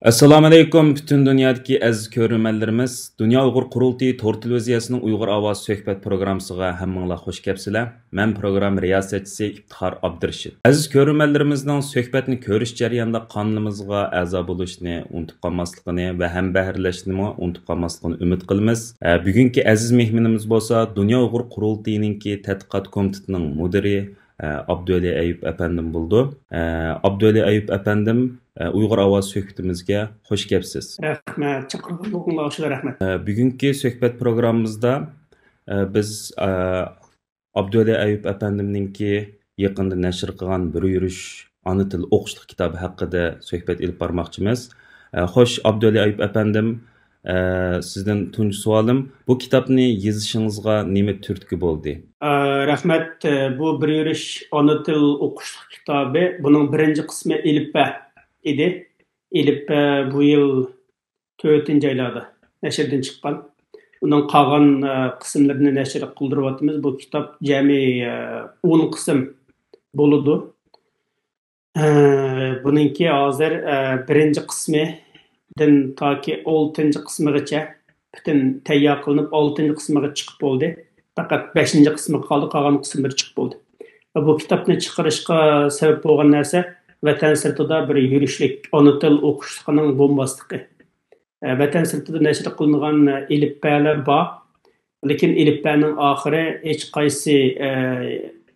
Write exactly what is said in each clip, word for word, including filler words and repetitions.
ئەسسالامۇئەلەيكۇم، پۈتۈن دۇنيادىكى ئەزىز كۆرۈرمەنلىرىمىز. دۇنيا ئۇيغۇر قۇرۇلتىيى تور تېلېۋىزىيەسىنىڭ ئۇيغۇر ئاۋازى سۆھبەت پروگراممىسىغا ھەممىڭلار خوش كەپسىلەر. مەن پروگرامما رىياسەتچىسى ئىپتىخار ئابدۇرېشىت. ئەزىز كۆرۈرمەنلىرىمىزنىڭ سۆھبەتنى كۆرۈش جەريانىدا قانىلىمىزغا ئەزا بولۇشنى ئۇنتۇپ قالماسلىقىنى ۋە ھەمبەھىرلەشنىمۇ ئۇنتۇپ قالماسلىقىنى ئۈمىد قىلىمىز. ئە، بۈگۈنكى ئەزىز مېھمىنىمىز بولسا دۇنيا ئۇيغۇر قۇرۇلتىيىنىڭكى تەتقىقات كومىتېتىنىڭ مۇدىرى، ئە، ئابدۇئەلى ئەيۇپ ئەپەندىم بولىدۇ. ئە، ئابدۇئەلى ئەيۇپ ئەپەندىم، ئە، ئۇيغۇر ئاۋازى سۆھبىتىمىزگە خوش كەپسىز. رەھمەت، چاقىرغانلىقىڭلار ئۈچۈن رەھمەت. ئە، بۈگۈنكى سۆھبەت پروگراممىمىزدا، ئە، بىز، ئە، ئابدۇئەلى ئەيۇپ ئەپەندىمنىڭكى يېقىندا نەشر قىلغان بىر يۈرۈش ئانا تىل ئوقۇشلۇق كىتابى ھەققىدە سۆھبەت ئېلىپ بارماقچىمىز. ئە، خوش، ئابدۇئەلى ئەيۇپ ئەپەندىم، ئە، سىزدىن تۇنجى سوئالىم، بۇ كىتابنى يېزىشىڭىزغا نېمە تۈرتكە بولدى؟ ئە، رەھمەت. ئە، بۇ بىر يۈرۈش ئانا تىل ئوقۇشلۇق كىتابى، بۇنىڭ بىرىنچى قىسمى ئېلىپبە ئىدى. ئېلىپبە بۇ يىل تۆتىنچى ئايلاردا نەشردىن چىققان. ئۇنىڭ قالغان، ئە، قىسىملىرىنى نەشر قىلدۇرۇۋاتىمىز. بۇ كىتاب جەمئىي، ئە، ئون قىسىم بولىدۇ. ئە، بۇنىڭكى ھازىر، ئە، بىرىنچى قىسمىدىن تاكى ئالتىنچى قىسمىغىچە پۈتۈن تەييار قىلىنىپ، ئالتىنچى قىسمىغا چىقىپ بولدى. پەقەت بەشىنچى قىسمىغا قالدى، قالغان قىسىملىرى چىقىپ بولدى. بۇ كىتابنى چىقىرىشقا سەۋەب بولغان نەرسە ۋەتەن سىرتىدا بىر يۈرۈشلۈك ئانا تىل ئوقۇشلۇقىنىڭ بولماسلىقى. ئە، ۋەتەن سىرتىدا نەشر قىلىنغان، ئە، ئېلىپبەلەر بار. لېكىن ئېلىپبەنىڭ ئاخىرى ھېچقايسى، ئە،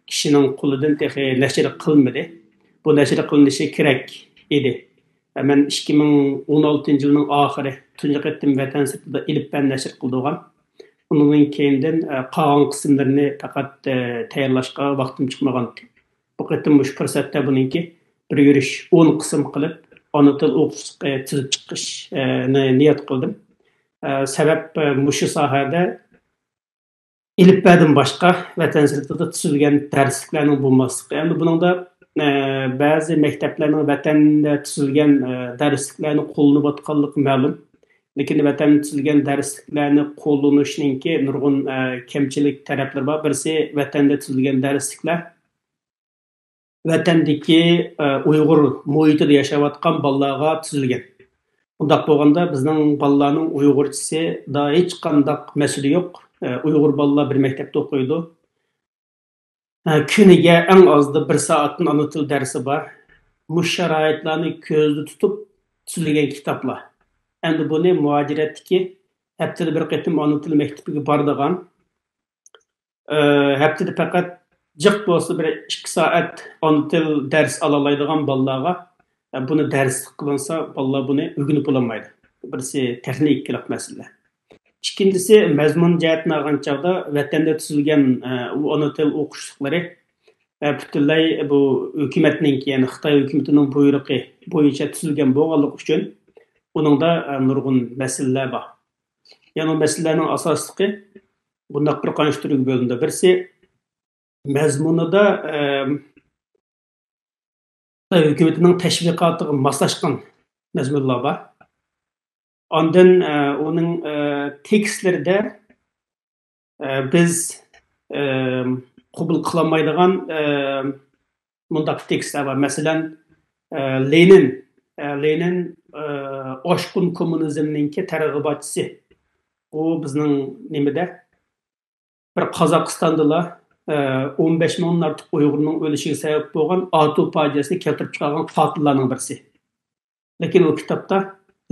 كىشىنىڭ قولىدىن تېخى نەشر قىلمىدى. بۇ نەشر قىلىنىشى كېرەك ئىدى. ئە، مەن ئىككى مىڭ ئون ئالتىنچى يىلنىڭ ئاخىرى تۇنجى قېتىم ۋەتەن سىرتىدا ئېلىپبەنى نەشر قىلدۇرغان. ئۇنىڭدىن كېيىندىن، ئە، قالغان قىسىملىرىنى پەقەت، ئە، تەييارلاشقا ۋاقتىم چىقمىغانىدى. بۇ قېتىم مۇشۇ پۇرسەتتە بۇنىڭكى بىر يۈرۈش ئون قىسىم قىلىپ، ئانا تىل ئوقۇشلۇقى تۈزۈپ چىقىشنى نىيەت قىلدىم. ئە، سەۋەب، ئە، مۇشۇ ساھەدە ئېلىپبەدىن باشقا ۋەتەن سىرتىدا تۈزۈلگەن دەرسلىكلەرنىڭ بولماسلىقى. ئەمدى بۇنىڭدا، ئە، بەزى مەكتەپلەرنىڭ ۋەتەندە تۈزۈلگەن، ئە، دەرسلىكلەرنى قوللىنىۋاتقانلىقى مەلۇم. لېكىن ۋەتەندە تۈزۈلگەن دەرسلىكلەرنى قوللىنىشنىڭكى نۇرغۇن، ئە، كەمچىلىك تەرەپلىرى بار. بىرسى، ۋەتەندە تۈزۈلگەن دەرسلىكلەر ۋەتەندىكى، ئە، ئۇيغۇر مۇھىتىدا ياشاۋاتقان بالىلارغا تۈزۈلگەن. ئۇنداق بولغاندا بىزنىڭ بالىلارنىڭ ئۇيغۇرچىسىدا ھېچقانداق مەسىلە يوق. ئە، ئۇيغۇر بالىلار بىر مەكتەپتە ئوقۇيدۇ. ئە، كۈنىگە ئەڭ ئازدا بىر سائەتتىن ئانا تىل دەرسى بار. مۇشۇ شارائىتلارنى كۆزدە تۇتۇپ تۈزۈلگەن كىتابلار. ئەمدى بۇنى مۇھاجىرەتتىكى ھەپتىدە بىر قېتىم ئانا تىل مەكتىپىگە بارىدىغان، ئە، ھەپتىدە پەقەت جىق بولسا بىر ئىككى سائەت ئانا تىل دەرس ئالالايدىغان بالىلارغا، ئە، بۇنى دەرسلىك قىلىنسا، بالىلار بۇنى ئۆگىنىپ بولالمايدۇ. بىرسى تېخنىكىلىق مەسىلە. ئىككىنچىسى، مەزمۇن جەھەتتىن ئالغان چاغدا ۋەتەندە تۈزۈلگەن، ئە، ئۇ ئانا تىل ئوقۇشلۇقلىرى، ئە، پۈتۈنلەي بۇ ھۆكۈمەتنىڭكى، يەنى خىتاي ھۆكۈمىتىنىڭ بۇيرۇقى بويىچە تۈزۈلگەن بولغانلىقى ئۈچۈن ئۇنىڭدا، ئە، نۇرغۇن مەسىلىلەر بار. يەنى ئۇ مەسىلىلەرنىڭ ئاساسلىقى بۇنداق بىر قانچە تۈرگە بۆلۈنىدۇ. بىرسى مەزمۇنىدا، ئە، خىتاي ھۆكۈمىتىنىڭ تەشۋىقاتىغا ماسلاشقان مەزمۇنلار بار. ئاندىن، ئە، ئۇنىڭ، ئە، تېكىستلىرىدە، ئە، بىز، ئە، قوبۇل قىلالمايدىغان، ئە، مۇنداق تېكىستلار بار. مەسىلەن، ئە، لېنىن، ئە، لېنىن، ئە، ئاشقۇن كوممۇنىزمنىڭكى تەرغىباتچىسى. ئۇ بىزنىڭ نېمىدە، بىر قازاقىستاندىلا، ئە، ئون بەش مىڭدىن ئارتۇق ئۇيغۇرنىڭ ئۆلۈشىگە سەۋەب بولغان ئاتۇ پاجىئەسىنى كەلتۈرۈپ چىقارغان قاتىللارنىڭ بىرسى. لېكىن ئۇ كىتابتا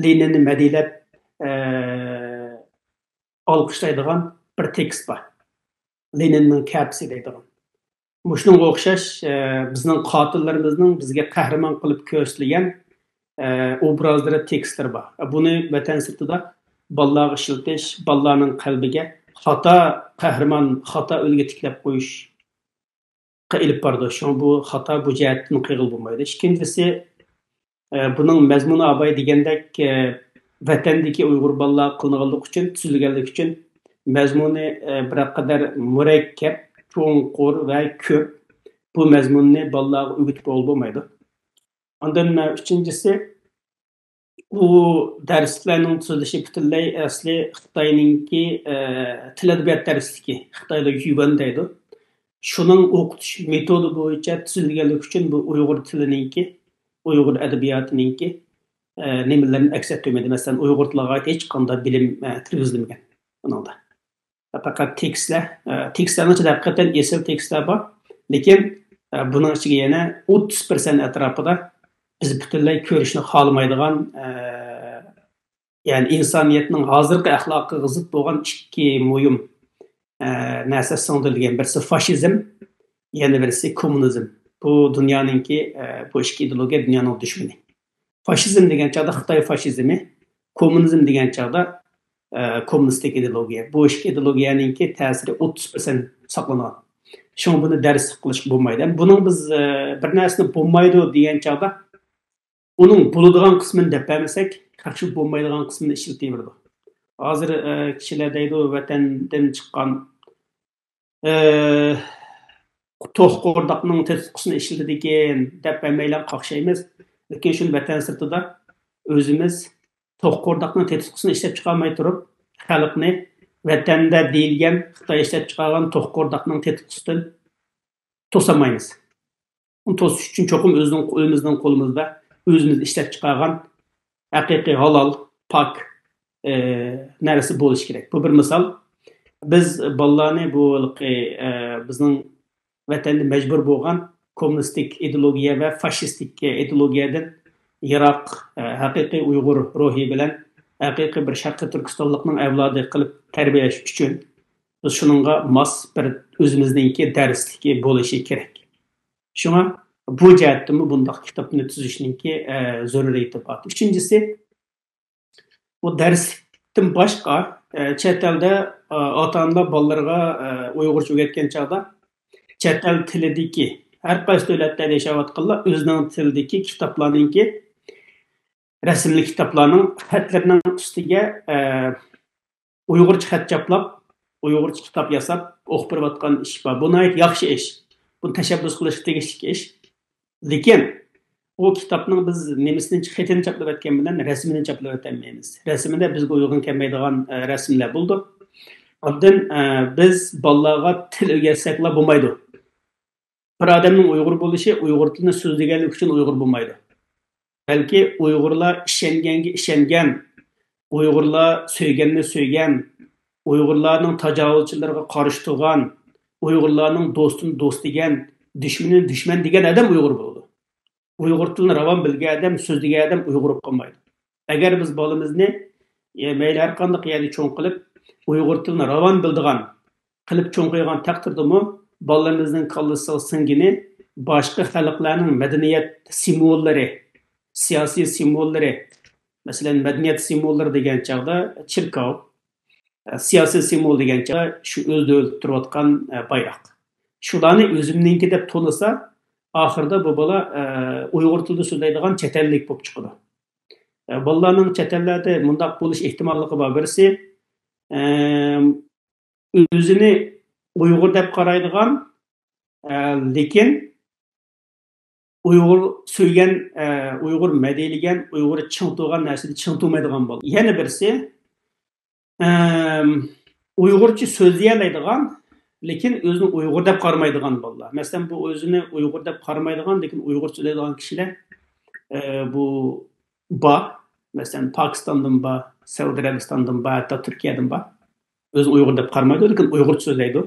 لېنىننى مەدھىيەلەپ، ئە، ئالقىشلايدىغان بىر تېكىست بار. لېنىننىڭ كەپىسى دەيدىغان. مۇشۇنىڭغا ئوخشاش، ئە، بىزنىڭ قاتىللىرىمىزنىڭ بىزگە قەھرىمان قىلىپ كۆرسىتىلگەن، ئە، ئوبرازلىرى، تېكىستلىرى بار. بۇنى ۋەتەن سىرتىدا بالىلارغا ئىشلىتىش، بالىلارنىڭ قەلبىگە خاتا قەھرىمان، خاتا ئۈلگە تىكلەپ قويۇشقا ئېلىپ بارىدۇ. شۇڭا بۇ خاتا بۇ جەھەتتىن قىلغىلى بولمايدۇ. ئىككىنچىسى، ئە، بۇنىڭ مەزمۇنى ئاباي دېگەندەك، ئە، ۋەتەندىكى ئۇيغۇر بالىلارغا قىلىنغانلىقى ئۈچۈن، تۈزۈلگەنلىكى ئۈچۈن مەزمۇنى، ئە، بىر قەدەر مۇرەككەپ، چوڭقۇر ۋە كۆپ. بۇ مەزمۇننى بالىلارغا ئۆگىتىپ بولغىلى بولمايدۇ. ئاندىن، ئە، ئۈچىنچىسى، ئۇ دەرسلىكلەرنىڭ تۈزۈلۈشى پۈتۈنلەي ئەسلى خىتاينىڭكى، ئە، تىل ئەدەبىيات دەرسلىكى، خىتايدا يۈگەن دەيدۇ. شۇنىڭ ئوقۇتۇش مېتودى بويىچە تۈزۈلگەنلىكى ئۈچۈن بۇ ئۇيغۇر تىلىنىڭكى، ئۇيغۇر ئەدەبىياتىنىڭكى نېمىلەرنى ئەكس ئەتتۈرمىدى. مەسىلەن، ئۇيغۇر تىلىغا ھېچقانداق بىلىم كىرگۈزۈلمىگەن بۇنىڭدا. پەقەت تېكىستلەر، تېكىستلەرنىڭ ئىچىدە ھەقىقەتەن ئېسىل تېكىستلەر بار. لېكىن بۇنىڭ ئىچىگە يەنە ئوتتۇز پىرسەنت ئەتراپىدا بىز پۈتۈنلەي كۆرۈشنى خالىمايدىغان، يەنى ئىنسانىيەتنىڭ ھازىرقى ئەخلاقىغا زىت بولغان ئىككى مۇھىم نەرسە سىڭدۈرۈلگەن. بىرسى فاشىزم، يەنە بىرسى كوممۇنىزم. بۇ دۇنيانىڭكى، بۇ ئىككى ئىدېئولوگىيە دۇنيانىڭ دۈشمىنى. فاشىزم دېگەن چاغدا خىتاي فاشىزمى، كوممۇنىزم دېگەن چاغدا كوممۇنىستىك ئىدېئولوگىيە. بۇ ئىككى ئىدېئولوگىيەنىڭكى تەسىرى ئوتتۇز پىرسەنت ساقلانغان. شۇڭا بۇنى دەرس قىلىشقا بولمايدۇ. ئەمدى بۇنىڭ بىز بىر نەرسىنى بولمايدۇ دېگەن چاغدا، ئۇنىڭ بولىدىغان قىسمىنى دەپ بەرمىسەك، كەخشى بولمايدىغان قىسمىنى ئىشلىتىۋېرىدۇ. ھازىر كىشىلەر دەيدۇ، ۋەتەندىن چىققان توخۇ قورداقنىڭ تېتىتقۇسىنى ئىشلىتىدىكەن دەپ ھەممەيلەن قاقشايمىز. لېكىن شۇنى ۋەتەن سىرتىدا ئۆزىمىز توخۇ قورداقنىڭ تېتىتقۇسىنى ئىشلەپ چىقارماي تۇرۇپ، خەلقنى ۋەتەندە دېيىلگەن خىتاي ئىشلەپ چىقارغان توخۇ قورداقنىڭ تېتىتقۇسىدىن توسالمايمىز. ئۇنى توسۇش ئۈچۈن چوقۇم ئۆزىنىڭ، ئۆزىمىزنىڭ قولىمىزدا ئۆزىمىز ئىشلەپ چىقارغان ھەقىقىي ھالال، پاك، ئى، نەرسە بولۇشى كېرەك. بۇ بىر مىسال. بىز بالىلارنى بۇ ھېلىقى، ئى، بىزنىڭ ۋەتەندە مەجبۇر بولغان كوممۇنىستىك ئىدېئولوگىيە ۋە فاشىستىك ئىدېئولوگىيەدىن يىراق، ئى، ھەقىقىي ئۇيغۇر روھى بىلەن ھەقىقىي بىر شەرقىي تۈركىستانلىقنىڭ ئەۋلادى قىلىپ تەربىيەلەش ئۈچۈن بىز شۇنىڭغا ماس بىر ئۆزىمىزنىڭكى دەرسلىكى بولۇشى كېرەك. شۇڭا بۇ جەھەتتىنمۇ بۇنداق كىتابنى تۈزۈشنىڭكى، ئە، زۆرۈرىيىتى بار. ئۈچىنچىسى، بۇ دەرسلىكتىن باشقا، ئە، چەت ئەلدە، ئە، ئاتا-ئانىلار بالىلىرىغا، ئە، ئۇيغۇرچە ئۆگەتكەن چاغدا چەت ئەل تىلىدىكى، ھەر قايسى دۆلەتلەردە ياشاۋاتقانلار ئۆزىنىڭ تىلىدىكى كىتابلارنىڭكى رەسىملىك كىتابلارنىڭ خەتلىرىنىڭ ئۈستىگە، ئە، ئۇيغۇرچە خەت چاپلاپ، ئۇيغۇرچە كىتاب ياساپ ئوقۇپ بېرىۋاتقان ئىش بار. بۇ ناھايىتى ياخشى ئىش. بۇنى تەشەببۇس قىلىشقا تېگىشلىك ئىش. لېكىن ئۇ كىتابنىڭ بىز نېمىسىنى، خېتىنى چاپلىۋەتكەن بىلەن رەسىمىنى چاپلىۋەتەلمەيمىز. رەسىمىدە بىزگە ئۇيغۇن كەلمەيدىغان، ئە، رەسىملەر بولىدۇ. ئاندىن، ئە، بىز بالىلارغا تىل ئۆگەتسەكلا بولمايدۇ. بىر ئادەمنىڭ ئۇيغۇر بولۇشى ئۇيغۇر تىلىنى سۆزلىگەنلىكى ئۈچۈن ئۇيغۇر بولمايدۇ. بەلكى ئۇيغۇرلار ئىشەنگەنگە ئىشەنگەن، ئۇيغۇرلار سۆيگەننى سۆيگەن، ئۇيغۇرلارنىڭ تاجاۋۇزچىلىرىغا قارشى تۇرغان، ئۇيغۇرلارنىڭ دوستىنى دوست دېگەن، دۈشمىنىنى دۈشمەن دېگەن ئادەم ئۇيغۇر بولىدۇ. ئۇيغۇر تىلىنى راۋان بىلگەن ئادەم، سۆزلىگەن ئادەم ئۇيغۇر بولۇپ قالمايدۇ. ئەگەر بىز بالىمىزنى، ئە، مەيلى ھەر قانداق يەردە چوڭ قىلىپ، ئۇيغۇر تىلىنى راۋان بىلىدىغان قىلىپ چوڭ قىلغان تەقدىردىمۇ، بالىلىرىمىزنىڭ كاللىسىغا سىڭگىنى باشقا خەلقلەرنىڭ مەدەنىيەت سىمۋوللىرى، سىياسىي سىمۋوللىرى، مەسىلەن، مەدەنىيەت سىمۋوللىرى دېگەن چاغدا چېركاۋ، ئە، سىياسىي سىمۋول دېگەن چاغدا شۇ ئۆز دۆلىتى تۇرۇۋاتقان، ئە، بايراق. شۇلارنى ئۆزۈمنىڭكى دەپ تونۇسا، ئاخىرىدا بۇ بالا، ئە، ئۇيغۇر تىلىدا سۆزلەيدىغان چەت ئەللىك بولۇپ چىقىدۇ. ئە، بالىلارنىڭ چەت ئەللەردە مۇنداق بولۇش ئېھتىماللىقى بار. بىرسى، ئە، ئۆزىنى ئۇيغۇر دەپ قارايدىغان، ئە، لېكىن ئۇيغۇر سۆيگەن، ئە، ئۇيغۇر مەدھىيلىگەن، ئۇيغۇر چىڭ تۇرغان نەرسىدە چىڭ تۇرمايدىغان بالا. يەنە بىرسى، ئەم، ئۇيغۇرچە سۆزلىيەلەيدىغان، لېكىن ئۆزىنى ئۇيغۇر دەپ قارىمايدىغان بالىلار. مەسىلەن، بۇ ئۆزىنى ئۇيغۇر دەپ قارىمايدىغان، لېكىن ئۇيغۇرچە سۆزلەيدىغان كىشىلەر، ئە، بۇ بار. مەسىلەن، پاكىستاندىن بار، سەئۇدى ئەرەبىستاندىن بار، ھەتتا تۈركىيەدىن بار. ئۆزىنى ئۇيغۇر دەپ قارىمايدۇ، لېكىن ئۇيغۇرچە سۆزلەيدۇ.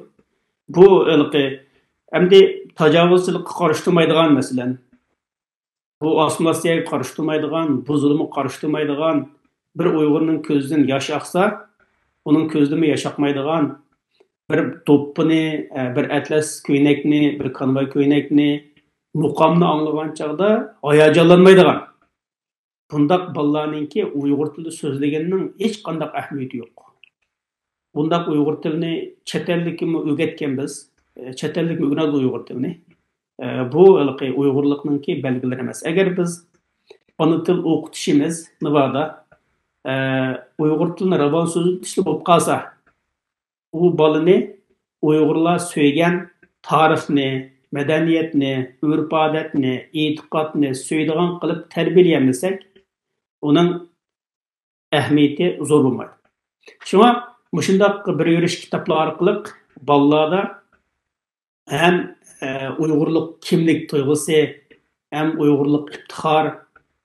بۇ ھېلىقى، ئەمدى تاجاۋۇزچىلىققا قارشى تۇرمايدىغان، مەسىلەن، بۇ ئاسسىمىلياتسىيەگە قارشى تۇرمايدىغان، بۇ زۇلۇمغا قارشى تۇرمايدىغان، بىر ئۇيغۇرنىڭ كۆزىدىن ياش ئاقسا، ئۇنىڭ كۆزىدىنمۇ ياش ئاقمايدىغان، بىر دوپپىنى، ئە، بىر ئەتلەس كۆينەكنى، بىر كانۋاي كۆينەكنى، مۇقامنى ئاڭلىغان چاغدا ھاياجانلانمايدىغان، بۇنداق بالىلارنىڭكى ئۇيغۇر تىلىدا سۆزلىگىنىنىڭ ھېچقانداق ئەھمىيىتى يوق. بۇنداق ئۇيغۇر تىلىنى چەت ئەللىككىمۇ ئۆگەتكەن بىز، ئە، چەت ئەللىكمۇ ئۆگىنىدۇ ئۇيغۇر تىلىنى. ئە، بۇ ھېلىقى ئۇيغۇرلۇقنىڭكى بەلگىلىرى ئەمەس. ئەگەر بىز ئانا تىل ئوقۇتۇشىمىز ناۋادا، ئە، ئۇيغۇر تىلىنى راۋان سۆزلىتىشلا بولۇپ قالسا، ئۇ بالىنى ئۇيغۇرلار سۆيگەن تارىخنى، مەدەنىيەتنى، ئۆرپ-ئادەتنى، ئېتىقادنى سۆيىدىغان قىلىپ تەربىيەلىيەلمىسەك، ئۇنىڭ ئەھمىيىتى زور بولمايدۇ. شۇڭا مۇشۇنداق بىر يۈرۈش كىتابلار ئارقىلىق بالىلاردا ھەم، ئە، ئۇيغۇرلۇق كىملىك تۇيغۇسى، ھەم ئۇيغۇرلۇق ئىپتىخار،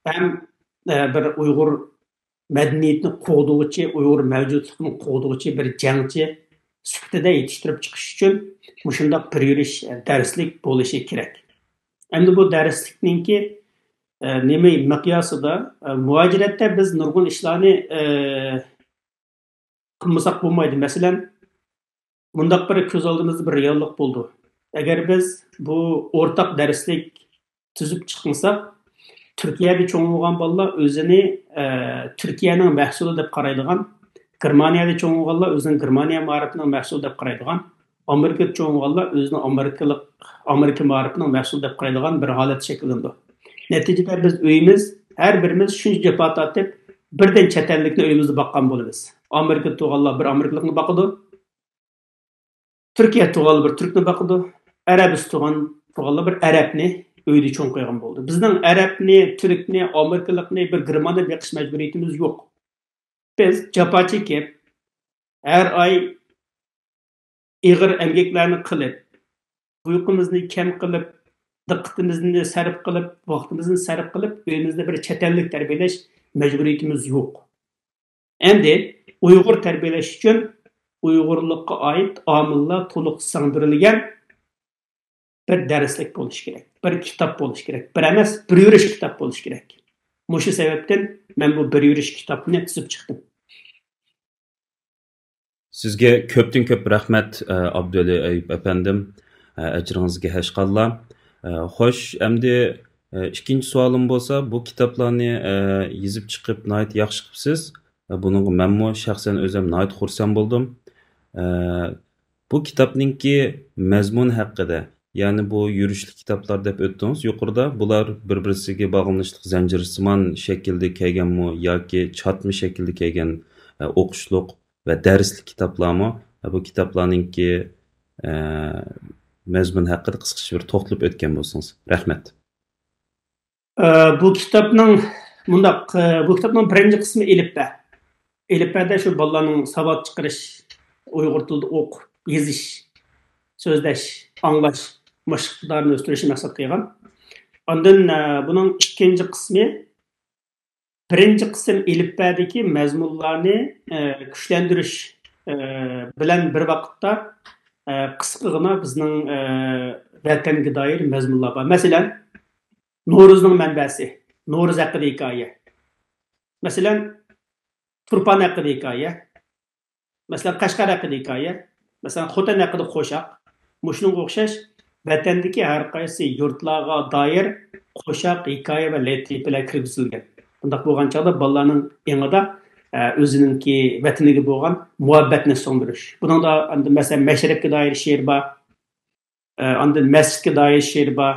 ھەم ئە، بىر ئۇيغۇر مەدەنىيىتىنى قوغدىغۇچى، ئۇيغۇر مەۋجۇتلۇقىنى قوغدىغۇچى بىر جەڭچى سۈپىتىدە يېتىشتۈرۈپ چىقىش ئۈچۈن مۇشۇنداق بىر يۈرۈش دەرسلىك بولۇشى كېرەك. ئەمدى بۇ دەرسلىكنىڭكى، ئە، نېمە مىقياسىدا، ئە، مۇھاجىرەتتە بىز نۇرغۇن ئىشلارنى، ئە، قىلمىساق بولمايدۇ. مەسىلەن، مۇنداق بىر كۆز ئالدىمىزدا بىر رېئاللىق بولىدۇ. ئەگەر بىز بۇ ئورتاق دەرسلىك تۈزۈپ چىقمىساق، تۈركىيەدە چوڭ بولغان بالىلار ئۆزىنى، ئە، تۈركىيەنىڭ مەھسۇلى دەپ قارايدىغان، گېرمانىيەدە چوڭ بولغانلار ئۆزىنى گېرمانىيە مائارىپىنىڭ مەھسۇلى دەپ قارايدىغان، ئامېرىكىدا چوڭ بولغانلار ئۆزىنى ئامېرىكىلىق، ئامېرىكا مائارىپىنىڭ مەھسۇلى دەپ قارايدىغان بىر ھالەت شەكىللىنىدۇ. نەتىجىدە بىز ئۆيىمىز، ھەر بىرىمىز شۇنچە جاپا تارتىپ، بىردىن چەت ئەللىكنى ئۆيىمىزدە باققان بولىمىز. ئامېرىكىدا تۇغانلار بىر ئامېرىكىلىقنى باقىدۇ، تۈركىيە تۇغانلار بىر تۈركنى باقىدۇ، ئەرەبىستان تۇغانلار بىر ئەرەبنى ئۆيىدە چوڭ قىلغان بولىدۇ. بىزنىڭ ئەرەبنى، تۈركنى، ئامېرىكىلىقنى، بىر گېرماننى بېقىش مەجبۇرىيىتىمىز يوق. بىز جاپا چېكىپ، ھەر ئاي ئېغىر ئەمگەكلەرنى قىلىپ، ئۇيقۇمىزنى كەم قىلىپ، دىققىتىمىزنى سەرپ قىلىپ، ۋاقتىمىزنى سەرپ قىلىپ، ئۆيىمىزدە بىر چەت ئەللىك تەربىيەلەش مەجبۇرىيىتىمىز يوق. ئەمدى ئۇيغۇر تەربىيەلەش ئۈچۈن ئۇيغۇرلۇققا ئائىت ئامىللار تولۇق سىڭدۈرۈلگەن بىر دەرسلىك بولۇشى كېرەك، بىر كىتاب بولۇشى كېرەك، بىر ئەمەس، بىر يۈرۈش كىتاب بولۇشى كېرەك. مۇشۇ سەۋەبتىن مەن بۇ بىر يۈرۈش كىتابنى تۈزۈپ چىقتىم. سىزگە كۆپتىن كۆپ رەھمەت، ئابدۇۋەلى ئەيۇپ ئەپەندىم. ئەجرىڭىزگە ھەشقاللا. خوش، ئەمدى ئىككىنچى سوئالىم بولسا، بۇ كىتابلارنى يېزىپ چىقىپ ناھايىتى ياخشى قىپسىز. بۇنىڭغا مەنمۇ شەخسەن ئۆزۈم ناھايىتى خۇرسەن بولدۇم. بۇ كىتابنىڭكى مەزمۇن ھەققىدە، يەنى بۇ يۈرۈشلۈك كىتابلار دەپ ئۆتتىڭىز يۇقىرىدا، بۇلار بىر-بىرسىگە باغلىنىشلىق زەنجىرسىمان شەكىلدە كەلگەنمۇ ياكى چاتما شەكىلدە كەلگەن ئوقۇشلۇق ۋە دەرسلىك كىتابلارمۇ؟ بۇ كىتابلارنىڭكى مەزمۇن ھەققىدە قىسقىچە بىر توختىلىپ ئۆتكەن بولسىڭىز. رەھمەت. بۇ كىتابنىڭ مۇنداق، بۇ كىتابنىڭ بىرىنچى قىسمى ئېلىپبە. ئېلىپبەدە شۇ بالىلارنىڭ ساۋات چىقىرىش، ئۇيغۇر تىلىدا ئوقۇپ، يېزىش، سۆزلەش، ئاڭلاش، مۇشۇ ئىقتىدارىنى ئۆستۈرۈشنى مەقسەت قىلغان. ئاندىن بۇنىڭ ئىككىنچى قىسمى، بىرىنچى قىسىم ئېلىپبەدىكى مەزمۇنلارنى كۈچلەندۈرۈش بىلەن بىر ۋاقىتتا، قىسقىغىنا بىزنىڭ ۋەتەنگە دائىر مەزمۇنلار بار. مەسىلەن، نورۇزنىڭ مەنبەسى، نورۇز ھەققىدە ھېكايە. مەسىلەن، تۇرپان ھەققىدە ھېكايە. مەسىلەن، قەشقەر ھەققىدە ھېكايە. مەسىلەن، خوتەن ھەققىدە قوشاق. مۇشۇنىڭغا ئوخشاش ۋەتەندىكى ھەر قايسى يۇرتلارغا دائىر قوشاق، ھېكايە ۋە لەتىپىلەر كىرگۈزۈلگەن. بۇنداق بولغان چاغدا بالىلارنىڭ ئېڭىدا ئۆزىنىڭكى ۋەتىنىگە بولغان مۇھەببەتنى سىڭدۈرۈش. بۇنىڭدا ئاندىن، مەسىلەن، مەشرەپكە دائىر شېئىر بار. ئاندىن مەسچىتكە دائىر شېئىر بار،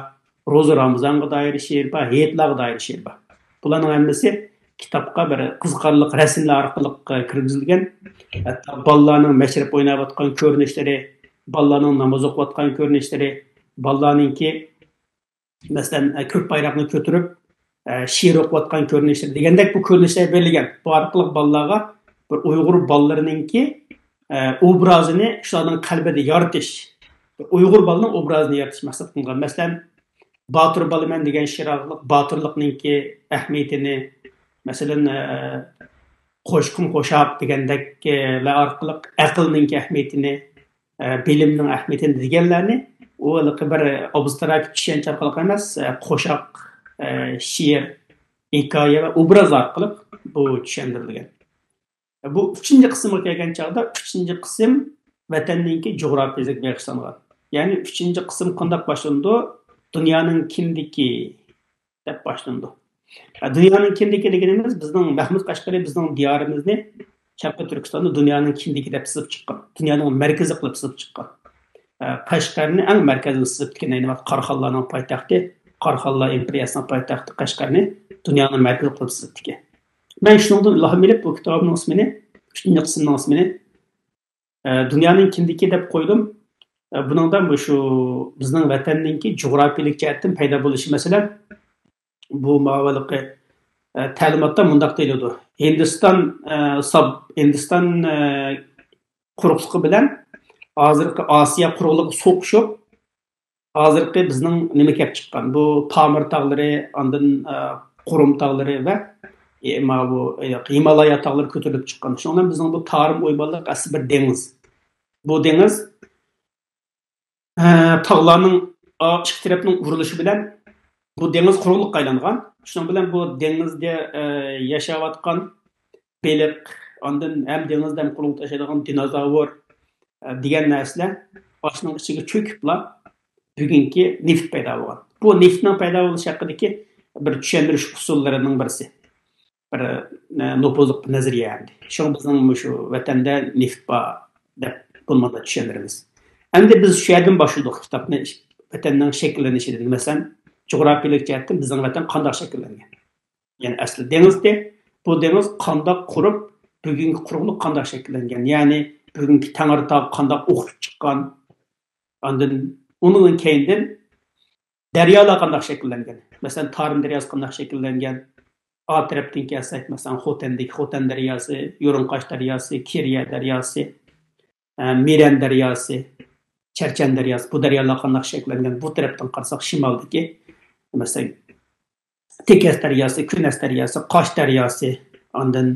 روزا رامىزانغا دائىر شېئىر بار، ھېيتلارغا دائىر شېئىر بار. بۇلارنىڭ ھەممىسى كىتابقا بىر قىزىقارلىق رەسىملەر ئارقىلىق كىرگۈزۈلگەن. ھەتتا بالىلارنىڭ مەشرەپ ئويناۋاتقان كۆرۈنۈشلىرى، بالىلارنىڭ ناماز ئوقۇۋاتقان كۆرۈنۈشلىرى، بالىلارنىڭكى، مەسىلەن، كۆك بايراقنى كۆتۈرۈپ شېئىر ئوقۇۋاتقان كۆرۈنۈشلىرى دېگەندەك بۇ كۆرۈنۈشلەر بېرىلگەن. بۇ ئارقىلىق بالىلارغا بىر ئۇيغۇر بالىلىرىنىڭكى ئوبرازىنى شۇلارنىڭ قەلبىدە يارىتىش، بىر ئۇيغۇر بالىنىڭ ئوبرازىنى يارىتىش مەقسەت قىلىنغان. مەسىلەن، باتۇر بالىمەن دېگەن شېئىر ئارقىلىق باتۇرلۇقنىڭكى ئەھمىيىتىنى، مەسىلەن، قوشقۇم قوشاق دېگەندەكلەر ئارقىلىق ئەقىلنىڭكى ئەھمىيىتىنى، بىلىمنىڭ ئەھمىيىتىنى دېگەنلەرنى ئۇ ھېلىقى بىر ئابستراكت چۈشەنچە ئارقىلىق ئەمەس، قوشاق، شېئىر، ھېكايە ۋە ئوبراز ئارقىلىق بۇ چۈشەندۈرۈلگەن. بۇ ئۈچىنچى قىسىمغا كەلگەن چاغدا، ئۈچىنچى قىسىم ۋەتەننىڭكى جۇغراپىيەسىگە بېغىشلانغان. يەنى ئۈچىنچى قىسىم قانداق باشلىنىدۇ؟ دۇنيانىڭ كىندىكى دەپ باشلىنىدۇ. دۇنيانىڭ كىندىكى دېگىنىمىز بىزنىڭ مەھمۇد قەشقىرى بىزنىڭ دىيارىمىزنى شەرقىي تۈركىستاندا دۇنيانىڭ كىندىكى دەپ سىزىپ چىققان، دۇنيانىڭ مەركىزى قىلىپ سىزىپ چىققان. قەشقەرنى ئەڭ مەركەزلىك سىزىپتىكەن، ئەينى ۋاقىت قاراخانلارنىڭ پايتەختى، قاراخانلار ئىمپېرىيەسىنىڭ پايتەختى قەشقەرنى دۇنيانىڭ مەركىزى قىلىپ سىزىپتىكەن. مەن شۇنىڭدىن ئىلھام ئېلىپ بۇ كىتابىمنىڭ ئىسمىنى، ئۈچىنچى قىسىمنىڭ ئىسمىنى دۇنيانىڭ كىندىكى دەپ قويدۇم. بۇنىڭدا مۇشۇ بىزنىڭ ۋەتەننىڭكى جۇغراپىيىلىك جەھەتتىن پەيدا بولۇشى، مەسىلەن، بۇ ماۋۇ ھېلىقى تەلىماتتا مۇنداق دېيىلىدۇ. ھىندىستان، ھىندىستان قۇرۇقلۇقى بىلەن ھازىرقى ئاسىيا قۇرۇقلۇقى سوقۇشۇپ، ھازىرقى بىزنىڭ نېمە كەپ چىققان؟ بۇ پامىر تاغلىرى، ئاندىن قۇرۇم تاغلىرى ۋە ئى، ماۋۇ، ئى، ھىمالايا تاغلىرى كۆتۈرۈلۈپ چىققان. شۇنىڭ بىلەن بىزنىڭ بۇ تارىم ئويمانلىق ئەسلى بىر دېڭىز. بۇ دېڭىز، ئە، تاغلارنىڭ، ئا، ئىككى تەرەپنىڭ ئۇرۇلۇشى بىلەن بۇ دېڭىز قۇرۇقلۇققا ئايلانغان. شۇنىڭ بىلەن بۇ دېڭىزدە، ئە، ياشاۋاتقان بېلىق، ئاندىن ھەم دېڭىزدا ھەم قۇرۇقلۇقتا ياشايدىغان دىنوزاۋر، ئە، دېگەن نەرسىلەر ئاشۇنىڭ ئىچىگە چۆكۈپلا بۈگۈنكى نېفىت پەيدا بولغان. بۇ نېفىتنىڭ پەيدا بولۇش ھەققىدىكى بىر چۈشەندۈرۈش ئۇسۇللىرىنىڭ بىرسى. بىر، ئە، نوپۇزلۇق بىر نەزەرىيە ئەمدى. شۇڭا بىزنىڭ مۇشۇ ۋەتەندە نېفىت بار دەپ بۇنى مۇنداق چۈشەندۈرىمىز. ئەمدى بىز شۇ يەردىن باشلىدۇق كىتابنى، ۋەتەننىڭ شەكىللىنىشىدىن، مەسىلەن، جۇغراپىيەلىك جەھەتتىن بىزنىڭ ۋەتەن قانداق شەكىللەنگەن؟ يەنى ئەسلى دېڭىزدى. بۇ دېڭىز قانداق قۇرۇپ، بۈگۈنكى قۇرۇقلۇق قانداق شەكىللەنگەن؟ يەنى بۈگۈنكى تەڭرىتاغ قانداق ئوخشىشىپ چىققان؟ ئاندىن ئۇنىڭ كەينىدىن دەريالار قانداق شەكىللەنگەن؟ مەسىلەن، تارىم دەرياسى قانداق شەكىللەنگەن؟ ئا تەرەپتىن كەلسەك، مەسىلەن، خوتەندىكى خوتەن دەرياسى، يۇرۇنقاش دەرياسى، كېرىيە دەرياسى، ئە، مىرەن دەرياسى، چەرچەن دەرياسى، بۇ دەريالار قانداق شەكىللەنگەن؟ بۇ تەرەپتىن قارىساق، شىمالدىكى، مەسىلەن، تېكەس دەرياسى، كۈنەس دەرياسى، قاش دەرياسى، ئاندىن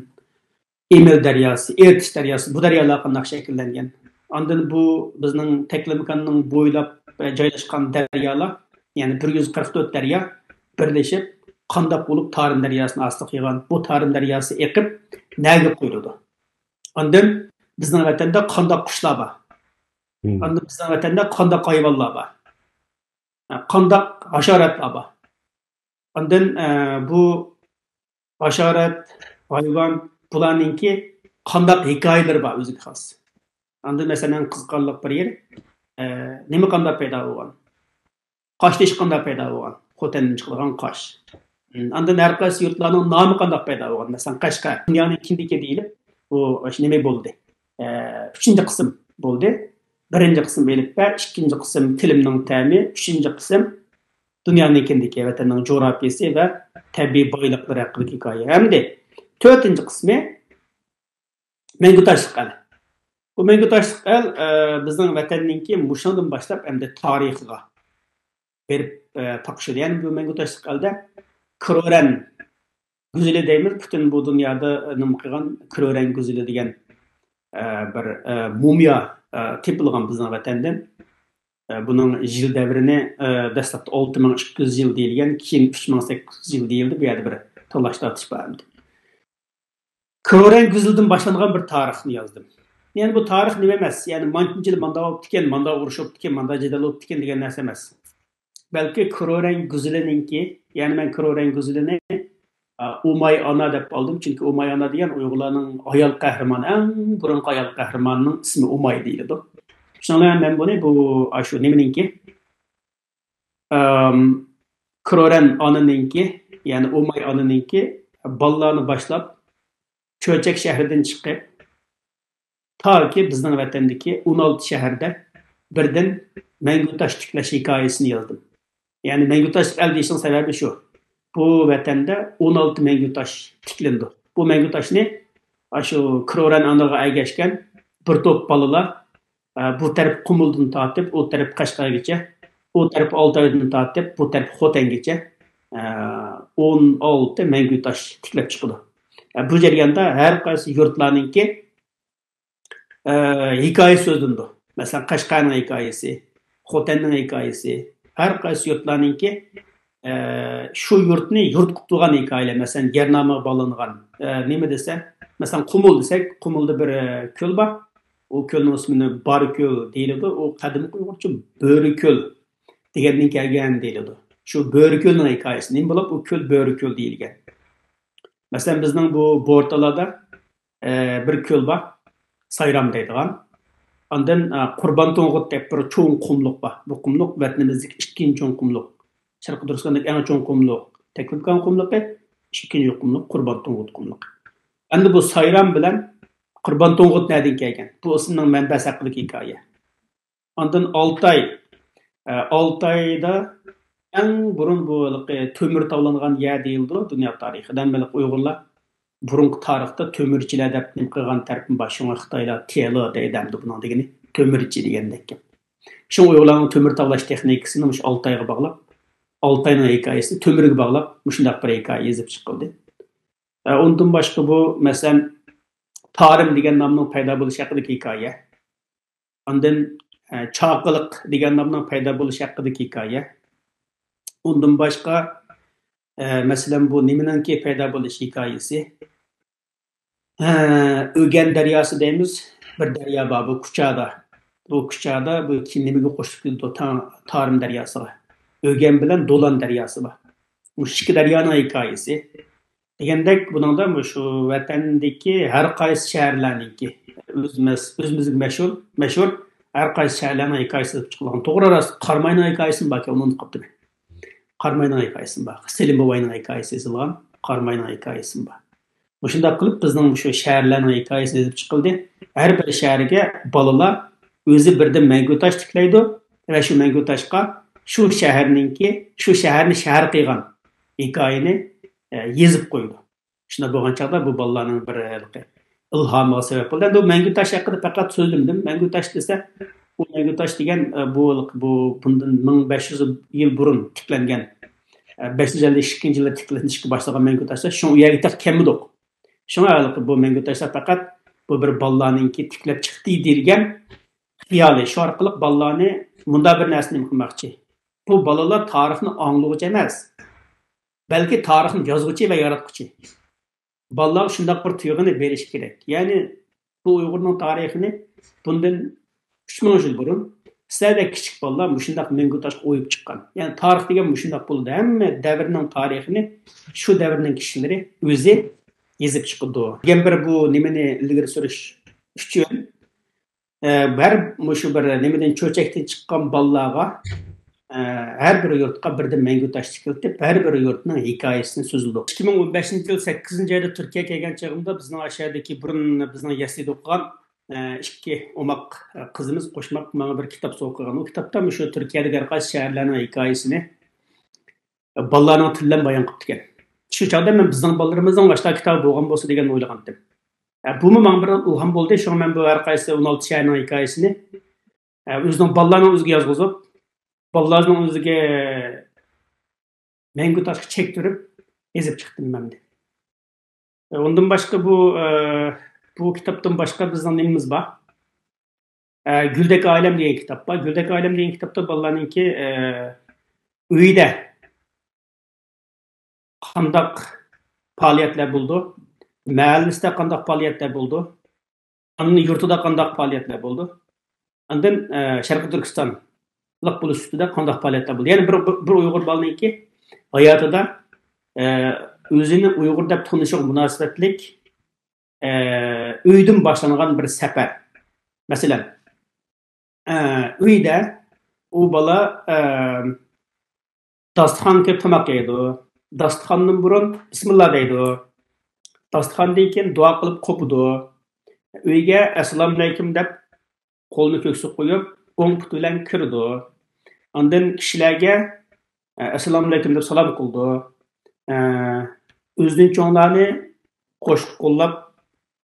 ئېمىل دەرياسى، ئېرتىش دەرياسى، بۇ دەريالار قانداق شەكىللەنگەن؟ ئاندىن بۇ بىزنىڭ تەكلىماكاننىڭ بويلاپ، ئە، جايلاشقان دەريالار، يەنى بىر يۈز قىرىق تۆت دەريا بىرلىشىپ، قانداق بولۇپ تارىم دەرياسىنى ھاسىل قىلغان؟ بۇ تارىم دەرياسى ئېقىپ نەگە قۇيۇلىدۇ؟ ئاندىن بىزنىڭ ۋەتەندە قانداق قۇشلار بار؟ مم. ئاندىن بىزنىڭ ۋەتەندە قانداق ھايۋانلار بار؟ قانداق ھاشاراتلار بار؟ ئاندىن، ئە، بۇ ھاشارات، ھايۋان، بۇلارنىڭكى قانداق ھېكايىلىرى بار ئۆزىگە خاس؟ ئاندىن، مەسىلەن، قىزىقارلىق بىر يېرى، ئە، نېمە قانداق پەيدا بولغان؟ قاشتېشى قانداق پەيدا بولغان؟ خوتەندىن چىقىدىغان قاش. ئاندىن ھەر قايسى يۇرتلارنىڭ نامى قانداق پەيدا بولغان؟ مەسىلەن، قەشقەر دۇنيانىڭ كىندىكى دېيىلىپ، بۇ نېمە بولدى؟ ئە، ئۈچىنچى قىسىم بولدى. بىرىنچى قىسىم ئېلىپبە، ئىككىنچى قىسىم تىلىمنىڭ تەمى، ئۈچىنچى قىسىم دۇنيانىڭ كىندىكى، ۋەتەننىڭ جۇغراپىيىسى ۋە تەبىئىي بايلىقلىرى ھەققىدىكى ھېكايە. ئەمدى تۆتىنچى قىسمى مەڭگۈ تاشلىق ئەل. بۇ مەڭگۈ تاشلىق ئەل، ئە، بىزنىڭ ۋەتەننىڭكى مۇشۇنىڭدىن باشلاپ ئەمدى تارىخىغا بېرىپ، ئە، تاقىشىدۇ. يەنى بۇ مەڭگۈ تاشلىق ئەلدە كرورەن گۈزىلى دەيمىز، پۈتۈن بۇ دۇنيادا نېمە قىلغان كرورەن گۈزىلى دېگەن، ئە، بىر، ئە، مۇمىيا، ئە، تېپىلغان بىزنىڭ ۋەتەندىن. ئە، بۇنىڭ يىل دەۋرىنى، ئە، دەسلەپتە ئالتە مىڭ ئىككى يۈز يىل دېيىلگەن، كېيىن ئۈچ مىڭ سەككىز يۈز يىل دېيىلدى. بۇ يەردە بىر تاللاش تارتىش بار ئەمدى. كرورەن گۈزىلىدىن باشلانغان بىر تارىخنى يازدىم. يەنى بۇ تارىخ نېمە ئەمەس، يەنى مانچىنچى يىل ماندا بوپتىكەن، ماندا ئۇرۇش بوپتىكەن، ماندا جېدەل بوپتىكەن دېگەن نەرسە ئەمەس. بەلكى كرورەن گۈزىلىنىڭكى، يەنى مەن كرورەن گۈزىلىنى، ئا، ئۇماي ئانا دەپ ئالدىم، چۈنكى ئۇماي ئانا دېگەن ئۇيغۇرلارنىڭ ئايال قەھرىمانى، ئەڭ بۇرۇنقى ئايال قەھرىمانىنىڭ ئىسمى ئۇماي دېيىلىدۇ. شۇنىڭ بىلەن مەن بۇنى بۇ، ئاشۇ نېمىنىڭكى، ئەم، كرورەن ئانىنىڭكى، يەنى ئۇماي ئانىنىڭكى بالىلارنى باشلاپ، چۆچەك شەھىرىدىن چىقىپ، تاكى بىزنىڭ ۋەتەندىكى ئون ئالتە شەھەردە بىردىن مەڭگۈ تاش تىكلەش ھېكايىسىنى يازدىم. يەنى مەڭگۈ تاش ئەل دېيىشنىڭ سەۋەبى شۇ. بۇ ۋەتەندە ئون ئالتە مەڭگۈ تاش تىكلىنىدۇ. بۇ مەڭگۈ تاشنى ئاشۇ كرورەن ئانىغا ئەگەشكەن بىر توپ بالىلار، ئە، بۇ تەرەپ قۇمۇلدىن تارتىپ، ئۇ تەرەپ قەشقەرگىچە، ئۇ تەرەپ ئالتايدىن تارتىپ، بۇ تەرەپ خوتەنگىچە، ئە، ئون ئالتە مەڭگۈ تاش تىكلەپ چىقىدۇ. ئە، بۇ جەرياندا ھەر قايسى يۇرتلارنىڭكى ئە، ھېكايە سۆزلىنىدۇ. مەسىلەن، قەشقەرنىڭ ھېكايىسى، خوتەننىڭ ھېكايىسى، ھەر قايسى يۇرتلارنىڭكى، ئە، شۇ يۇرتنى يۇرت قىلىپ تۇرغان ھېكايىلەر. مەسىلەن، يەرنامىغا باغلانغان، ئە، نېمە دېسە، مەسىلەن، قۇمۇل دېسەك، قۇمۇلدا بىر، ئە، كۆل بار. ئۇ كۆلنىڭ ئىسمىنى باركۆل دېيىلىدۇ. ئۇ قەدىمكى ئۇيغۇرچە بۆرىكۆل دېگەندىن كەلگەن دېيىلىدۇ. شۇ بۆرىكۆلنىڭ ھېكايىسى نېمە بولۇپ، ئۇ كۆل بۆرىكۆل دېيىلگەن؟ مەسىلەن، بىزنىڭ بۇ بورتالادا، ئە، بىر كۆل بار، سايرام دەيدىغان. ئاندىن، ئە، قۇربان توڭغۇت دەپ بىر چوڭ قۇملۇق بار. بۇ قۇملۇق ۋەتىنىمىزدىكى ئىككىنچى چوڭ قۇملۇق. شەرقىي تۈركىستاندىكى ئەڭ چوڭ قۇملۇق. تەكلىماكان قۇملۇقى، ئىككىنچى قۇملۇق قۇربان توڭغۇت قۇملۇقى. ئەمدى بۇ سايرام بىلەن قۇربان توڭغۇت نەدىن كەلگەن؟ بۇ ئىسىمنىڭ مەنبەسى ھەققىدىكى ھېكايە. ئاندىن ئالتاي. ئە، ئالتايدا ئەڭ بۇرۇن بۇ ھېلىقى تۆمۈر تاۋلانغان يەر دېيىلىدۇ دۇنيا تارىخىدا. ھەممە ھېلىقى ئۇيغۇرلار بۇرۇنقى تارىختا تۆمۈرچىلەر دەپ نېمە قىلغان تەرىپىم بار. شۇڭا خىتايلار تيەلې دەيدۇ ئەمدى بۇنىڭ دېگىنى. تۆمۈرچى دېگەندەك گەپ. شۇڭا ئۇيغۇرلارنىڭ تۆمۈر تاۋلاش تېخنىكىسىنى مۇشۇ ئالتايغا باغلاپ، ئالتاينىڭ ھېكايىسىنى تۆمۈرگە باغلاپ، مۇشۇنداق بىر ھېكايە يېزىپ چىقىلدى. ئە، ئۇندىن باشقا بۇ، مەسىلەن، تارىم دېگەن نامنىڭ پەيدا بولۇشى ھەققىدىكى ھېكايە. ئاندىن، ئە، چاقىلىق دېگەن نامنىڭ پەيدا بولۇشى ھەققىدىكى ھېكايە. ئۇندىن باشقا، ئە، مەسىلەن، بۇ نېمىنىڭكى پەيدا بولۇش ھېكايىسى؟ ئە، ئۆگەن دەرياسى دەيمىز، بىر دەريا بار، بۇ كۇچادا. بۇ كۇچادا بۇ كېيىن نېمىگە قوشۇلۇپ كېتىدۇ؟ تا-، تارىم دەرياسىغا. ئۆگەن بىلەن دولان دەرياسى بار. مۇشۇ ئىككى دەريانىڭ ھېكايىسى. دېگەندەك، بۇنىڭدا مۇشۇ ۋەتەندىكى ھەر قايسى شەھەرلەرنىڭكى، ئۆزىمىز، ئۆزىمىزگە مەشھۇر، مەشھۇر ھەر قايسى شەھەرلەرنىڭ ھېكايىسى يېزىپ چىقىلغان. توغرا راست، قاراماينىڭ ھېكايىسىمۇ باركەن، ئۇنى ئۇنتۇپ قاپتىمەن. قاراماينىڭ ھېكايىسىمۇ بار. سېلىم بوۋاينىڭ ھېكايىسى يېزىلغان، قاراماينىڭ ھېكايىسىمۇ بار. مۇشۇنداق قىلىپ بىزنىڭ مۇشۇ شەھەرلەرنىڭ ھېكايىسى يېزىپ چىقىلدى. ھەر بىر شەھەرگە بالىلار ئۆزى بىردىن مەڭگۈ تاش تىكلەيدۇ ۋە شۇ مەڭگۈ تاشقا شۇ شەھەرنىڭكى، شۇ شەھەرنى شەھەر قىلغان ھېكايىنى، ئە، يېزىپ قويىدۇ. شۇنداق بولغان چاغدا بۇ بالىلارنىڭ بىر ھېلىقى ئىلھامىغا سەۋەب بولدى. ئەمدى ئۇ مەڭگۈ تاش ھەققىدە پەقەت سۆزلىمىدىم. مەڭگۈ تاش دېسە، ئۇ مەڭگۈ تاش دېگەن، ئە، بۇ، بۇ، بۇندىن مىڭ بەش يۈز يىل بۇرۇن تىكلەنگەن، ئە، بەش يۈز ئەللىك ئىككىنچى يىلى تىكلىنىشكە باشلىغان مەڭگۈ تاشلار. شۇڭا ئۇ يەرگە تېخى كەلمىدۇق. شۇڭا ھېلىقى بۇ مەڭگۈ تاشلار پەقەت بۇ بىر بالىلارنىڭكى تىكلەپ چىقتى دېيىلگەن خىيالى. شۇ ئارقىلىق بالىلارنى مۇنداق بىر نەرسە نېمە قىلماقچى. بۇ بالىلار تارىخنى ئاڭلىغۇچى ئەمەس، بەلكى تارىخنى يازغۇچى ۋە ياراتقۇچى. بالىلارغا شۇنداق بىر تۇيغۇنى بېرىش كېرەك. يەنى بۇ ئۇيغۇرنىڭ تارىخىنى بۇندىن ئۈچ مىڭ يىل بۇرۇن سىلەردەك كىچىك بالىلار مۇشۇنداق مەڭگۈ تاشقا ئويۇپ چىققان. يەنى تارىخ دېگەن مۇشۇنداق بولىدۇ. ھەممە دەۋرنىڭ تارىخىنى شۇ دەۋرنىڭ كىشىلىرى ئۆزى يېزىپ چىقىدۇ. يەنە بىر بۇ نېمىنى ئىلگىرى سۈرۈش ئۈچۈن، ئە، ھەر مۇشۇ بىر نېمىدىن، چۆچەكتىن چىققان بالىلارغا، ئە، ھەر بىر يۇرتقا بىردىن مەڭگۈ تاش تىكىلتىپ، ھەر بىر يۇرتنىڭ ھېكايىسىنى سۆزلىدۇق. ئىككى مىڭ ئون بەشىنچى يىل سەككىزىنچى ئايدا تۈركىيەگە كەلگەن چېغىمدا بىزنىڭ ئاشۇ يەردىكى بۇرۇن بىزنىڭ يەسلىدە ئوقۇغان، ئە، ئىككى ئوماق، ئە، قىزىمىز قوشماق ماڭا بىر كىتاب سوۋغا قىلغان. ئۇ كىتابتا مۇشۇ تۈركىيەدىكى ھەر قايسى شەھەرلەرنىڭ ھېكايىسىنى بالىلارنىڭ تىلى بىلەن بايان قىپتىكەن. شۇ چاغدا مەن بىزنىڭ بالىلىرىمىزنىڭ ماشۇنداق كىتابى بولغان بولسا دېگەن ئويلىغانتىم. ئە، بۇمۇ ماڭا بىر ئىلھام بولدى. شۇڭا مەن بۇ ھەر قايسى ئون ئالتە شەھەرنىڭ ھېكايىسىنى، ئە، ئۆزىنىڭ بالىلارنىڭ ئۆزىگە يازغۇزۇپ، بالىلارنىڭ ئۆزىگە مەڭگۈ تاشقا چەكتۈرۈپ يېزىپ چىقتىم مەن دە. ئە، ئۇندىن باشقا بۇ، ئە، بۇ كىتابتىن باشقا بىزنىڭ نېمىمىز بار؟ ئە، گۈلدەك ئائىلەم دېگەن كىتاب بار. گۈلدەك ئائىلەم دېگەن كىتابتا بالىلارنىڭكى، ئە، ئۆيىدە قانداق پائالىيەتلەر بولىدۇ، مەھەللىسىدە قانداق پائالىيەتلەر بولىدۇ، ئاندىن يۇرتىدا قانداق پائالىيەتلەر بولىدۇ، ئاندىن، ئە، شەرقىي تۈركىستانلىق بولۇش سۈپىتىدە قانداق پائالىيەتلەر بولىدۇ. يەنى بىر، بىر، بىر ئۇيغۇر بالىنىڭكى ھاياتىدا، ئە، ئۆزىنى ئۇيغۇر دەپ تونۇشىغا مۇناسىۋەتلىك، ئە، ئۆيدىن باشلانغان بىر سەپەر. مەسىلەن، ئە، ئۆيدە ئۇ بالا، ئە، داستىخانغا كىرىپ تاماق يەيدۇ. داستىخاندىن بۇرۇن بىسمىللا دەيدۇ. داستىخاندىن كېيىن دۇئا قىلىپ قوپىدۇ. ئۆيگە ئەسسالامۇئەلەيكۇم دەپ قولىنى كۆكسىگە قويۇپ، ئوڭ پۇتى بىلەن كىرىدۇ. ئاندىن كىشىلەرگە، ئە، ئەسسالامۇئەلەيكۇم دەپ سالام قىلىدۇ. ئە، ئۆزىدىن چوڭلارنى قوشۇپ قوللاپ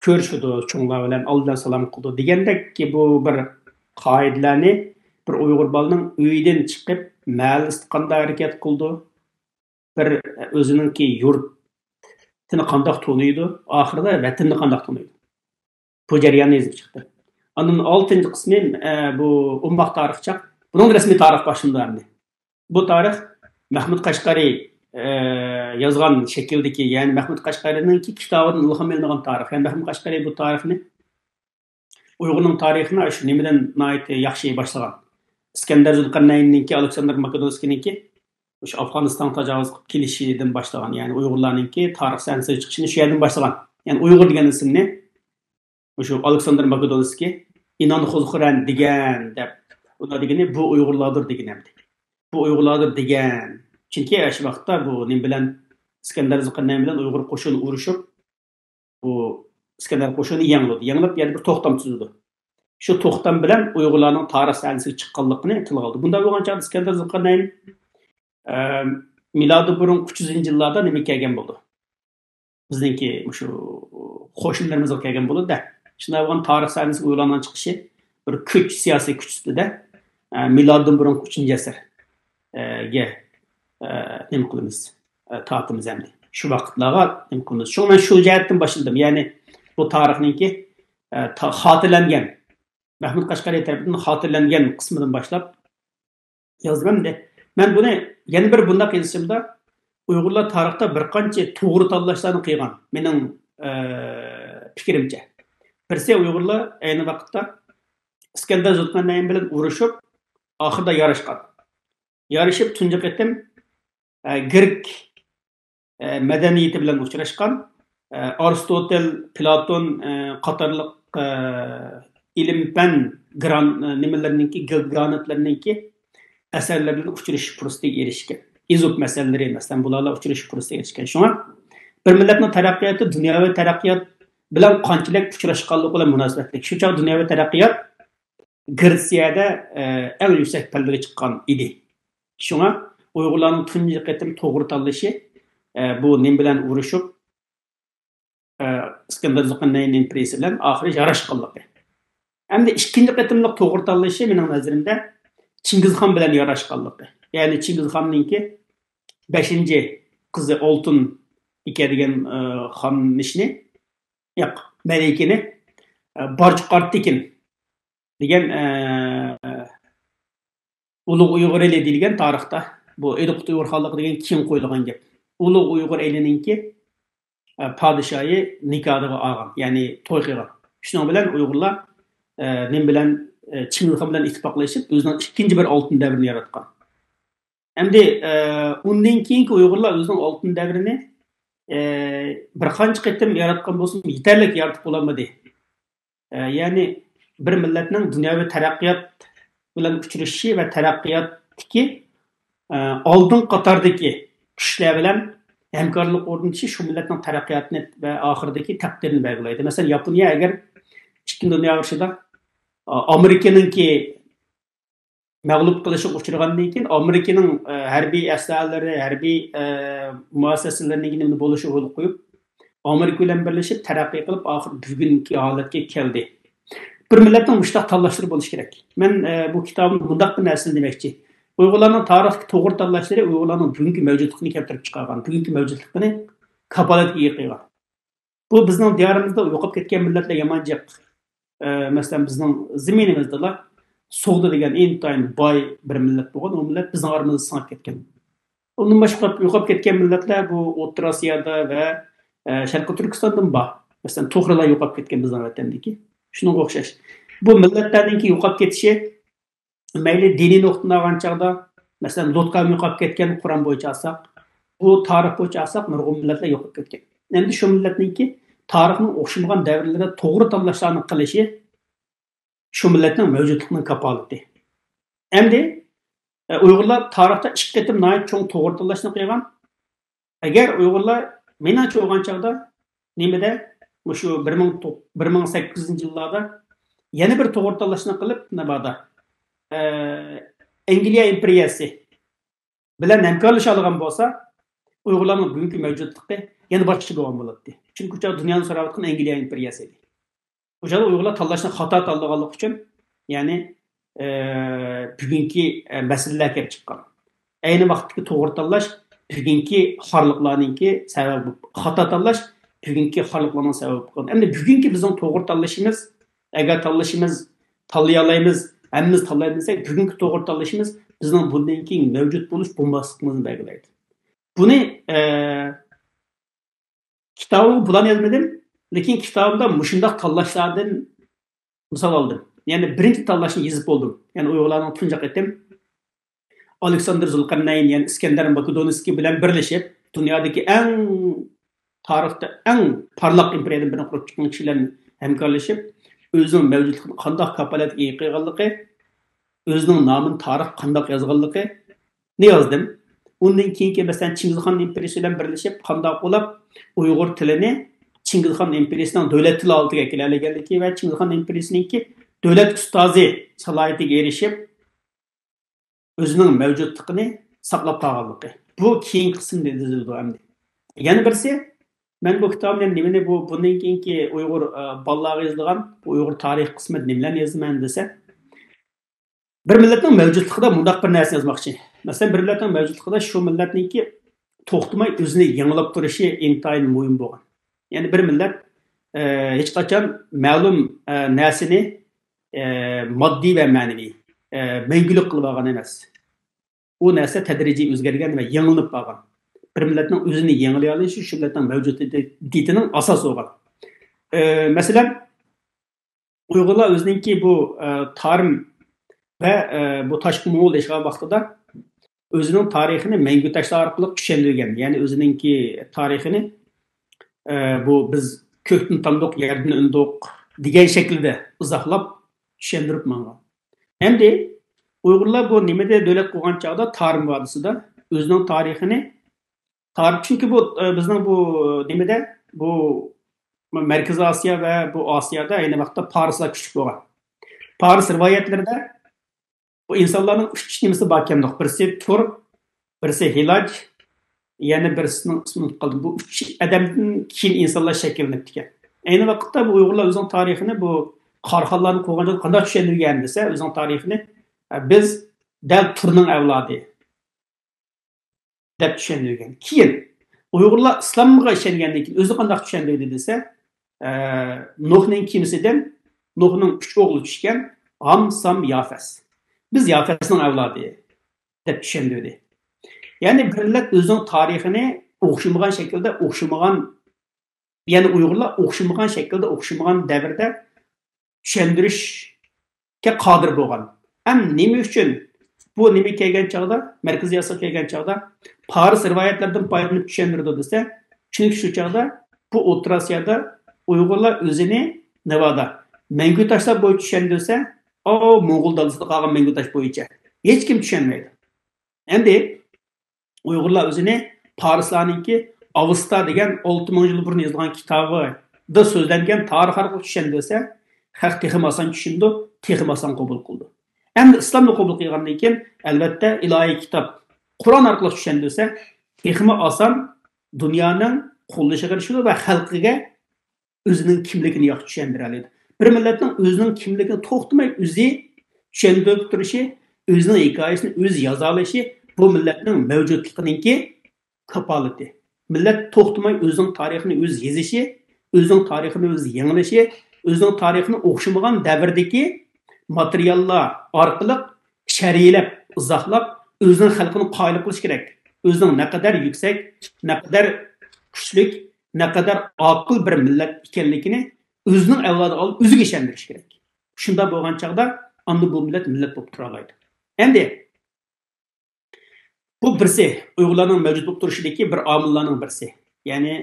كۆرۈشىدۇ، چوڭلار بىلەن ئالدى بىلەن سالام قىلىدۇ دېگەندەك، بۇ بىر قائىدىلەرنى بىر ئۇيغۇر بالىنىڭ ئۆيىدىن چىقىپ، مەھەللىسىدە قانداق ھەرىكەت قىلىدۇ، بىر ئۆزىنىڭكى يۇرتىنى قانداق تونۇيدۇ، ئاخىرىدا ۋەتىنىنى قانداق تونۇيدۇ. بۇ جەرياننى يېزىپ چىقتى. ئاندىن ئالتىنچى قىسمى، ئە، بۇ ئوماق تارىخچاق. بۇنىڭدا رەسمىي تارىخ باشلىنىدۇ ئەمدى. بۇ تارىخ مەھمۇد قەشقەرى، ئە، يازغان شەكىلدىكى، يەنى مەھمۇد قەشقەرىنىڭكى كىتابىدىن ئىلھام ئېلىنغان تارىخ. يەنى مەھمۇد قەشقەرى بۇ تارىخنى، ئۇيغۇرنىڭ تارىخىنى شۇ نېمىدىن ناھايىتى ياخشى باشلىغان. ئىسكەندەر زۇلقەرنەيننىڭكى، ئالېكساندىر ماكېدونىيسكىنىڭكى شۇ ئافغانىستانغا تاجاۋۇز قىلىپ كېلىشىدىن باشلىغان. يەنى ئۇيغۇرلارنىڭكى تارىخ سەھنىسىگە چىقىشىنى شۇ يەردىن باشلىغان. يەنى ئۇيغۇر دېگەن ئىسىمنى مۇشۇ ئالېكساندىر ماكېدونىيسكىي ئىنان خوزخۇرەن دېگەن دەپ، ئۇلار دېگىنى بۇ ئۇيغۇرلاردۇر دېگىنى ئەمدى. بۇ ئۇيغۇرلاردۇر دېگەن. چۈنكى ئاشۇ ۋاقىتتا بۇ نېمە بىلەن، ئىسكەندەر زۇلقەرنەين بىلەن ئۇيغۇر قوشۇنى ئۇرۇشۇپ، بۇ ئىسكەندەر قوشۇنى يېڭىلىدۇ. يېڭىلىپ، يەنە بىر توختام تۈزىدۇ. شۇ توختام بىلەن ئۇيغۇرلارنىڭ تارىخ سەھنىسىگە چىققانلىقىنى تىلغا ئالدى. بۇنداق بولغان چاغدا ئىسكەندەر زۇلقەرنەين، ئە، مىلادى بۇرۇن ئۈچ يۈزىنچى يىللاردا نېمە كەلگەن بولىدۇ؟ بىزنىڭكى مۇشۇ قوشنىلىرىمىزغا كەلگەن بولىدۇ-دە. شۇنداق بولغان تارىخ سەھنىسىگە ئۇيغۇرلارنىڭ چىقىشى بىر كۈچ، سىياسىي كۈچ سۈپىتىدە، ئە، مىلادىدىن بۇرۇنقى ئۈچىنچى ئەسىر، ئە، گە، ئە، نېمە قىلىمىز؟ ئە، تارتىمىز ئەمدى. شۇ ۋاقىتلارغا نېمە قىلىمىز. شۇڭا مەن شۇ جەھەتتىن باشلىدىم. يەنى بۇ تارىخنىڭكى، ئە، تا-، خاتىرىلەنگەن، مەھمۇد قەشقەرى تەرىپىدىن خاتىرىلەنگەن قىسمىدىن باشلاپ يازدىم ئەمدى. مەن بۇنى يەنە بىر بۇنداق يېزىشىمدا، ئۇيغۇرلار تارىختا بىر قانچە توغرا تاللاشلارنى قىلغان، مېنىڭ، ئە، پىكرىمچە. بىرسى، ئۇيغۇرلار ئەينى ۋاقىتتا ئىسكەندەر زۇلقەرنەين بىلەن ئۇرۇشۇپ، ئاخىرىدا ياراشقان. يارىشىپ تۇنجى قېتىم، ئە، گرېك، ئە، مەدەنىيىتى بىلەن ئۇچراشقان، ئە، ئارستوتېل، پلاتون، ئە، قاتارلىق، ئە، ئىلىم-پەن گران-، ئە، نېمىلىرىنىڭكى، گىگانتلىرىنىڭكى ئەسەرلىرى بىلەن ئۇچرىشىش پۇرسىتىگە ئېرىشكەن. ئېزوپ مەسەللىرى، مەسىلەن، بۇلارلا ئۇچرىشىش پۇرسىتىگە ئېرىشكەن. شۇڭا بىر مىللەتنىڭ تەرەققىياتى دۇنياۋى تەرەققىيات بىلەن قانچىلىك ئۇچراشقانلىقى بىلەن مۇناسىۋەتلىك. شۇ چاغ دۇنياۋى تەرەققىيات گرېتسىيەدە، ئە، ئەڭ يۈكسەك پەللىگە چىققان ئىدى. شۇڭا ئۇيغۇرلارنىڭ تۇنجى قېتىم توغرا تاللىشى، ئە، بۇ نېمە بىلەن ئۇرۇشۇپ، ئە، ئىسكەندەر زۇلقەرنەين ئىمپېرىيىسى بىلەن ئاخىرى ياراشقانلىقى. ئەمدى ئىككىنچى قېتىملىق توغرا تاللىشى مېنىڭ نەزىرىمدە چىڭگىزخان بىلەن ياراشقانلىقى. يەنى چىڭگىزخاننىڭكى بەشىنچى قىزى ئالتۇن ئىكە دېگەن، ئە، خاننىشنى، ياق، مەلىكىنى، ئە، بارچۇقارتېكىن دېگەن، ئە، ئۇلۇغ ئۇيغۇر ئېلى دېيىلگەن تارىختا. بۇ ئىدىقۇت ئۇيغۇر خانلىقى دېگەن كېيىن قويۇلغان گەپ. ئۇلۇغ ئۇيغۇر ئېلىنىڭكى، ئە، پادىشاھى نىكاھىغا ئالغان، يەنى توي قىلغان. شۇنىڭ بىلەن ئۇيغۇرلار، ئە، نېمە بىلەن، ئە، چىڭگىزخان بىلەن ئىتتىپاقلىشىپ، ئۆزىنىڭ ئىككىنچى بىر ئالتۇن دەۋرىنى ياراتقان. ئەمدى، ئە، ئۇندىن كېيىنكى ئۇيغۇرلار ئۆزىنىڭ ئالتۇن دەۋرىنى، ئە، بىر قانچە قېتىم ياراتقان بولسىمۇ، يېتەرلىك يارىتىپ بولالمىدى. ئە، يەنى بىر مىللەتنىڭ دۇنياۋى تەرەققىيات بىلەن ئۇچرىشىشى ۋە تەرەققىياتتىكى، ئە، ئالدىنقى قاتاردىكى كۈچلەر بىلەن ھەمكارلىق ئورنىتىشى شۇ مىللەتنىڭ تەرەققىياتىنى ۋە ئاخىرىدىكى تەقدىرىنى بەلگىلەيدۇ. مەسىلەن، ياپونىيە ئەگەر ئىككىنچى دۇنيا ئۇرۇشىدا، ئە، ئامېرىكىنىڭكى مەغلۇپ قىلىشىغا ئۇچرىغاندىن كېيىن، ئامېرىكىنىڭ، ئە، ھەربىي ئەسلىھەلىرى، ھەربىي، ئە، مۇئەسسەسىلىرىنىڭكى نېمە بولۇشىغا يول قويۇپ، ئامېرىكا بىلەن بىرلىشىپ تەرەققىي قىلىپ، ئاخىر بۈگۈنكى ھالەتكە كەلدى. بىر مىللەتنىڭ مۇشۇنداق تاللاشلىرى بولۇشى كېرەك. مەن، ئە، بۇ كىتابىمدا مۇنداق بىر نەرسىنى دېمەكچى. ئۇيغۇرلارنىڭ تارىختىكى توغرا تاللاشلىرى ئۇيغۇرلارنىڭ بۈگۈنكى مەۋجۇتلۇقىنى كەلتۈرۈپ چىقارغان، بۈگۈنكى مەۋجۇتلۇقىنى كاپالەتكە ئىگە قىلغان. بۇ بىزنىڭ دىيارىمىزدا يوقاپ كەتكەن مىللەتلەر يامان جىق. ئە، مەسىلەن، بىزنىڭ زېمىنىمىزدىلا سوغدى دېگەن ئىنتايىن باي بىر مىللەت بولغان، ئۇ مىللەت بىزنىڭ ئارىمىزدا سىڭىپ كەتكەن. ئۇندىن باشقا يوقاپ كەتكەن مىللەتلەر بۇ ئوتتۇرا ئاسىيادا ۋە، ئە، شەرقىي تۈركىستاندىمۇ بار. مەسىلەن، تۇغرىلار يوقاپ كەتكەن بىزنىڭ ۋەتەندىكى. شۇنىڭغا ئوخشاش. بۇ مىللەتلەرنىڭكى يوقاپ كېتىشى مەيلى دىنىي نۇقتىدىن ئالغان چاغدا، مەسىلەن، لوتكامۇ يوقاپ كەتكەن، قۇرئان بويىچە ئالساق، بۇ تارىخ بويىچە ئالساق، نۇرغۇن مىللەتلەر يوقاپ كەتكەن. ئەمدى شۇ مىللەتنىڭكى تارىخنىڭ ئوخشىمىغان دەۋرلىرىدە توغرا تاللاشلارنى قىلىشى شۇ مىللەتنىڭ مەۋجۇتلۇقىنىڭ كاپالىتى. ئەمدى، ئە، ئۇيغۇرلار تارىختا ئىككى قېتىم ناھايىتى چوڭ توغرا تاللاشنى قىلغان. ئەگەر ئۇيغۇرلار، مېنىڭچە، بولغان چاغدا نېمىدە، مۇشۇ بىر مىڭ تو-، بىر مىڭ سەككىز يۈزىنچى يىللاردا يەنە بىر توغرا تاللاشنى قىلىپ، نېمادا، ئە، ئەنگلىيە ئىمپېرىيەسى بىلەن ھەمكارلىشالىغان بولسا، ئۇيغۇرلارنىڭ بۈگۈنكى مەۋجۇتلۇقى يەنە باشقىچە بولغان بولاتتى. چۈنكى ئۇ چاغدا دۇنيانى سوراۋاتقان ئەنگلىيە ئىمپېرىيەسى ئىدى. ئۇ چاغدا ئۇيغۇرلار تاللاشنى خاتا تاللىغانلىقى ئۈچۈن، يەنى، ئە، بۈگۈنكى، ئە، مەسىلىلەر كېلىپ چىققان. ئەينى ۋاقىتتىكى توغرا تاللاش بۈگۈنكى خارلىقلارنىڭكى سەۋەبى، خاتا تاللاش بۈگۈنكى خارلىقلارنىڭ سەۋەبى بولغان. ئەمدى بۈگۈنكى بىزنىڭ توغرا تاللىشىمىز، ئەگەر تاللىشىمىز، تاللىيالايمىز، ھەممىمىز تاللايمىز دېسەك، بۈگۈنكى توغرا تاللىشىمىز بىزنىڭ بۇندىن كېيىن مەۋجۇت بولۇش، بولماسلىقىمىزنى بەلگىلەيدۇ. بۇنى، ئە، كىتابىمغا بۇلارنى يازمىدىم، لېكىن كىتابىمدا مۇشۇنداق تاللاشلاردىن مىسال ئالدىم. يەنى بىرىنچى تاللاشنى يېزىپ بولدۇم. يەنى ئۇيغۇرلارنىڭ تۇنجى قېتىم ئالېكساندىر زۇلقەرنەين، يەنى ئىسكەندەر ماكېدونىيسكىي بىلەن بىرلىشىپ، دۇنيادىكى ئەڭ، تارىختا ئەڭ پارلاق ئىمپېرىيەدىن بىرىنى قۇرۇپ چىققان كىشىلەر ھەمكارلىشىپ، ئۆزىنىڭ مەۋجۇتلۇقىنى قانداق كاپالەتكە ئىگە قىلغانلىقى، ئۆزىنىڭ نامىنى تارىخقا قانداق يازغانلىقىنى يازدىم. ئۇندىن كېيىنكى، مەسىلەن، چىڭگىزخان ئىمپېرىيىسى بىلەن بىرلىشىپ قانداق بولۇپ ئۇيغۇر تىلىنى چىڭگىزخان ئىمپېرىيىسىنىڭ دۆلەت تىلى ھالىتىگە كېلەلىگەنلىكى ۋە چىڭگىزخان ئىمپېرىيىسىنىڭكى دۆلەت ئۇستازى سالاھىيىتىگە ئېرىشىپ، ئۆزىنىڭ مەۋجۇتلۇقىنى ساقلاپ قالغانلىقى. بۇ كېيىنكى قىسىمدا يېزىلىدۇ ئەمدى. يەنە بىرسى، مەن بۇ كىتابنى نېمىنى بۇ، بۇندىن كېيىنكى ئۇيغۇر، ئە، بالىلارغا يېزىلغان، بۇ ئۇيغۇر تارىخ قىسمىدا نېمىلەرنى يازىمەن دېسە، بىر مىللەتنىڭ مەۋجۇتلۇقىدا مۇنداق بىر نەرسىنى يازماقچى. مەسىلەن، بىر مىللەتنىڭ مەۋجۇتلۇقىدا شۇ مىللەتنىڭكى توختىماي ئۆزىنى يېڭىلاپ تۇرۇشى ئىنتايىن مۇھىم بولغان. يەنى بىر مىللەت، ئە، ھېچقاچان مەلۇم، ئە، نەرسىنى، ئە، ماددىي ۋە مەنىۋى، ئە، مەڭگۈلۈك قىلىپ ئالغان ئەمەس. ئۇ نەرسە تەدرىجىي ئۆزگەرگەن ۋە يېڭىلىنىپ بارغان. بىر مىللەتنىڭ ئۆزىنى يېڭىلىيالىشى شۇ مىللەتنىڭ مەۋجۇدىيىتىنىڭ ئاساسى بولغان. ئە، مەسىلەن، ئۇيغۇرلار ئۆزىنىڭكى بۇ، ئە، تارىم ۋە، ئە، بۇ تاشقى موڭغۇل ياشىغان ۋاقتىدا ئۆزىنىڭ تارىخىنى مەڭگۈ تاشلار ئارقىلىق چۈشەندۈرگەن. يەنى ئۆزىنىڭكى تارىخىنى، ئە، بۇ بىز كۆكتىن تامدۇق، يەردىن ئۈندۇق دېگەن شەكىلدە ئىزاھلاپ چۈشەندۈرۈپ ماڭغان. ئەمدى ئۇيغۇرلار بۇ نېمىدە دۆلەت قۇرغان چاغدا تارىم ۋادىسىدا ئۆزىنىڭ تارىخىنى تارىم، چۈنكى بۇ، ئە، بىزنىڭ بۇ نېمىدە، بۇ مەركىزىي ئاسىيا ۋە بۇ ئاسىيادا ئەينى ۋاقىتتا پارسلار كۈچلۈك بولغان. پارس رىۋايەتلىرىدە بۇ ئىنسانلارنىڭ ئۈچ نېمىسى باركەندۇق. بىرسى تۇر، بىرسى ھىلاج، يەنە بىرسىنىڭ ئىسمىنى ئۇنتۇپ قالدىم. بۇ ئۈچ ئادەمدىن كېيىن ئىنسانلار شەكىللىنىپتىكەن. ئەينى ۋاقىتتا بۇ ئۇيغۇرلار ئۆزىنىڭ تارىخىنى بۇ قاراخانلارنى قوغلىغاندا قانداق چۈشەندۈرگەن دېسە، ئۆزىنىڭ تارىخىنى، ئە، بىز دەل تۇرنىڭ ئەۋلادى دەپ چۈشەندۈرگەن. كېيىن ئۇيغۇرلار ئىسلامغا ئىشەنگەندىن كېيىن ئۆزى قانداق چۈشەندۈردى دېسە، ئە، نۇھنىڭ كېمىسىدىن نۇھنىڭ ئۈچ ئوغلى چۈشكەن، ھام، سام، يافەس. بىز يافەسنىڭ ئەۋلادى دەپ چۈشەندۈردى. يەنى بىر مىللەت ئۆزىنىڭ تارىخىنى ئوخشىمىغان شەكىلدە، ئوخشىمىغان، يەنى ئۇيغۇرلار ئوخشىمىغان شەكىلدە، ئوخشىمىغان دەۋردە چۈشەندۈرۈشكە قادىر بولغان. ھەم نېمە ئۈچۈن بۇ نېمە كەلگەن چاغدا، مەركىزىي ئاسىيا كەلگەن چاغدا پارس رىۋايەتلىرىدىن پايدىلىنىپ چۈشەندۈرىدۇ دېسە، چۈنكى شۇ چاغدا بۇ ئوتتۇرا ئاسىيادا ئۇيغۇرلار ئۆزىنى ناۋادا مەڭگۈ تاشلار بويىچە چۈشەندۈرسە، ئاۋۇ موڭغۇل دالىسىدا قالغان مەڭگۈ تاش بويىچە ھېچكىم چۈشەنمەيدۇ. ئەمدى ئۇيغۇرلار ئۆزىنى پارسلارنىڭكى ئاۋستا دېگەن ئالتە مىڭ يىل بۇرۇن يېزىلغان كىتابىدا سۆزلەنگەن تارىخ ئارقىلىق چۈشەندۈرسە، خەق تېخىمۇ ئاسان چۈشىنىدۇ، تېخىمۇ ئاسان قوبۇل قىلىدۇ. ئەمدى ئىسلامنى قوبۇل قىلغاندىن كېيىن، ئەلۋەتتە، ئىلاھىي كىتاب قۇرئان ئارقىلىق چۈشەندۈرسە، تېخىمۇ ئاسان دۇنيانىڭ قوللىشىغا ئېرىشىدۇ ۋە خەلقىگە ئۆزىنىڭ كىملىكىنى ياخشى چۈشەندۈرەلەيدۇ. بىر مىللەتنىڭ ئۆزىنىڭ كىملىكىنى توختىماي ئۆزى چۈشەندۈرۈپ تۇرۇشى، ئۆزىنىڭ ھېكايىسىنى ئۆزى يازالىشى بۇ مىللەتنىڭ مەۋجۇتلۇقىنىڭكى كاپالىتى. مىللەت توختىماي ئۆزىنىڭ تارىخىنى ئۆزى يېزىشى، ئۆزىنىڭ تارىخىنى ئۆزى يېڭىلىشى، ئۆزىنىڭ تارىخىنى ئوخشىمىغان دەۋردىكى ماتېرىياللار ئارقىلىق شەرھلەپ، ئىزاھلاپ، ئۆزىنىڭ خەلقىنى قايىل قىلىش كېرەك. ئۆزىنىڭ نەقەدەر يۈكسەك، نەقەدەر كۈچلۈك، نەقەدەر ئاقىل بىر مىللەت ئىكەنلىكىنى ئۆزىنىڭ ئەۋلادىغا ئالىپ، ئۆزىگە ئىشەندۈرۈش كېرەك. شۇنداق بولغان چاغدا ئاندىن بۇ مىللەت مىللەت بولۇپ تۇرالايدۇ. ئەمدى بۇ بىرسى ئۇيغۇرلارنىڭ مەۋجۇت بولۇپ تۇرۇشىدىكى بىر ئامىللارنىڭ بىرسى. يەنى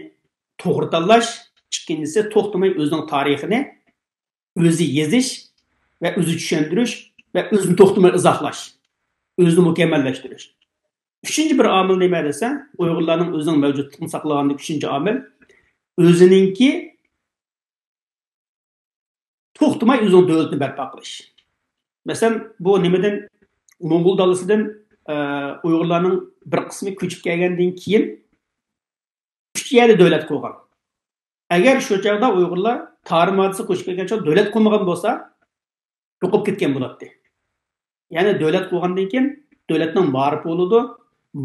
توغرا تاللاش، ئىككىنچىسى توختىماي ئۆزىنىڭ تارىخىنى ئۆزى يېزىش ۋە ئۆزى چۈشەندۈرۈش ۋە ئۆزىنى توختىماي ئىزاھلاش، ئۆزىنى مۇكەممەللەشتۈرۈش. ئۈچىنچى بىر ئامىل نېمە دېسە، ئۇيغۇرلارنىڭ ئۆزىنىڭ مەۋجۇتلۇقىنى ساقلىغاندىكى ئۈچىنچى ئامىل، ئۆزىنىڭكى توختىماي ئۆزىنىڭ دۆلىتىنى بەرپا قىلىش. مەسىلەن، بۇ نېمىدىن، موڭغۇل دالىسىدىن، ئە، ئۇيغۇرلارنىڭ بىر قىسمى كۆچۈپ كەلگەندىن كېيىن ئۈچ يەردە دۆلەت قۇرغان. ئەگەر شۇ چاغدا ئۇيغۇرلار تارىم ۋادىسىغا كۆچۈپ كەلگەن چاغدا دۆلەت قۇرمىغان بولسا، يوقاپ كەتكەن بولاتتى. يەنى دۆلەت قۇرغاندىن كېيىن دۆلەتنىڭ مائارىپى بولىدۇ،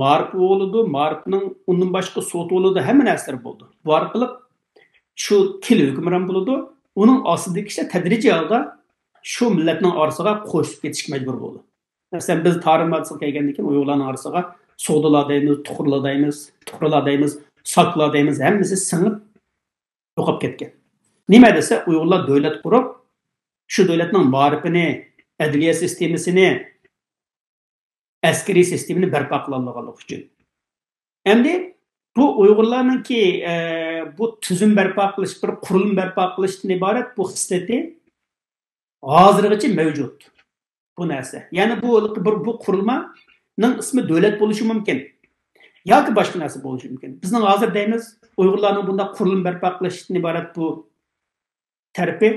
مائارىپى بولىدۇ، مائارىپنىڭ ئۇندىن باشقا سوتى بولىدۇ، ھەممە نەرسىلىرى بولىدۇ. بۇ ئارقىلىق شۇ تىل ھۆكۈمران بولىدۇ. ئۇنىڭ ئاستىدىكى كىشىلەر تەدرىجىي ھالدا شۇ مىللەتنىڭ ئارىسىغا قوشۇلۇپ كېتىشكە مەجبۇر بولىدۇ. مەسىلەن، بىز تارىم ۋادىسىغا كەلگەندىن كېيىن ئۇيغۇرلارنىڭ ئارىسىغا سوغدىلار دەيمىز، تۇخرىلار دەيمىز، تۇخرىلار دەيمىز، ساكلار دەيمىز، ھەممىسى سىڭىپ يوقاپ كەتكەن. نېمە دېسە، ئۇيغۇرلار دۆلەت قۇرۇپ، شۇ دۆلەتنىڭ مائارىپىنى، ئەدلىيە سىستېمىسىنى، ئەسكىرىي سىستېمىنى بەرپا قىلالمىغانلىقى ئۈچۈن. ئەمدى بۇ ئۇيغۇرلارنىڭكى، ئە، بۇ تۈزۈم بەرپا قىلىش، بىر قۇرۇلما بەرپا قىلىشتىن ئىبارەت بۇ خىسلىتى ھازىرغىچە مەۋجۇت. بۇ نەرسە. يەنى بۇ، بۇ، بۇ قۇرۇلمانىڭ ئىسمى دۆلەت بولۇشى مۇمكىن. ياكى باشقا نەرسە بولۇشى مۇمكىن. بىزنىڭ ھازىر دەيمىز، ئۇيغۇرلارنىڭ بۇنداق قۇرۇلما بەرپا قىلىشتىن ئىبارەت بۇ تەرىپى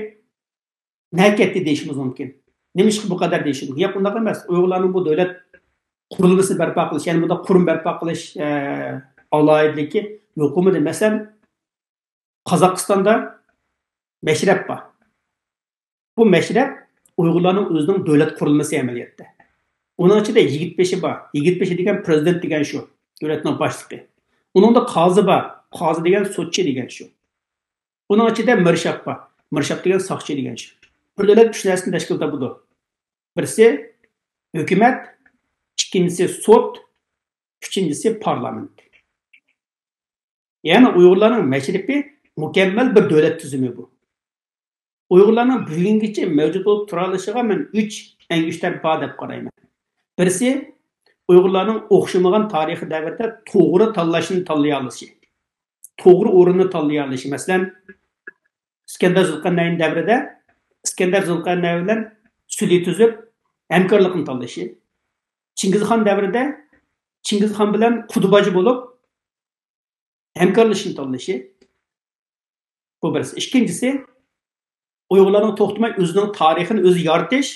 نەگە كەتتى دېيىشىمىز مۇمكىن. نېمىشقا بۇ قەدەر دېيىشىمىز مۇمكىن؟ ياق، ئۇنداق ئەمەس. ئۇيغۇرلارنىڭ بۇ دۆلەت قۇرۇلمىسىنى بەرپا قىلىش، يەنى بۇنداق قۇرۇم بەرپا قىلىش، ئە، ئالاھىدىلىكى يوق بولمىدى. مەسىلەن، قازاقىستاندا مەشرەپ بار. بۇ مەشرەپ ئۇيغۇرلارنىڭ ئۆزىنىڭ دۆلەت قۇرۇلمىسى ئەمەلىيەتتە. ئۇنىڭ ئىچىدە يىگىت بېشى بار. يىگىت بېشى دېگەن پرېزىدېنت دېگەن شۇ. دۆلەتنىڭ باشلىقى. ئۇنىڭدا قازى بار. قازى دېگەن سوتچى دېگەن شۇ. ئۇنىڭ ئىچىدە مىرشاپ بار. مىرشاپ دېگەن ساقچى دېگەن شۇ. بىر دۆلەت ئۈچ نەرسىدىن تەشكىل تاپىدۇ. بىرسى ھۆكۈمەت، ئىككىنچىسى سوت، ئۈچىنچىسى پارلامېنت. يەنى ئۇيغۇرلارنىڭ مەشرىپى مۇكەممەل بىر دۆلەت تۈزۈمى بۇ. ئۇيغۇرلارنىڭ بۈگۈنگىچە مەۋجۇت بولۇپ تۇرالىشىغا مەن ئۈچ ئەڭ كۈچلۈك تەرەپ بار دەپ قارايمەن. بىرسى، ئۇيغۇرلارنىڭ ئوخشىمىغان تارىخىي دەۋردە توغرا تاللاشنى تاللىيالىشى، توغرا ئورۇننى تاللىيالىشى. مەسىلەن، ئىسكەندەر زۇلقەرنەين دەۋرىدە ئىسكەندەر زۇلقەرنەين بىلەن سۈلھى تۈزۈپ، ھەمكارلىقنى تاللىشى. چىڭگىزخان دەۋرىدە چىڭگىزخان بىلەن قۇدا باجا بولۇپ، ھەمكارلىشىشنى تاللىشى. بۇ بىرسى. ئىككىنچىسى، ئۇيغۇرلارنىڭ توختىماي ئۆزىنىڭ تارىخىنى ئۆزى يارىتىش،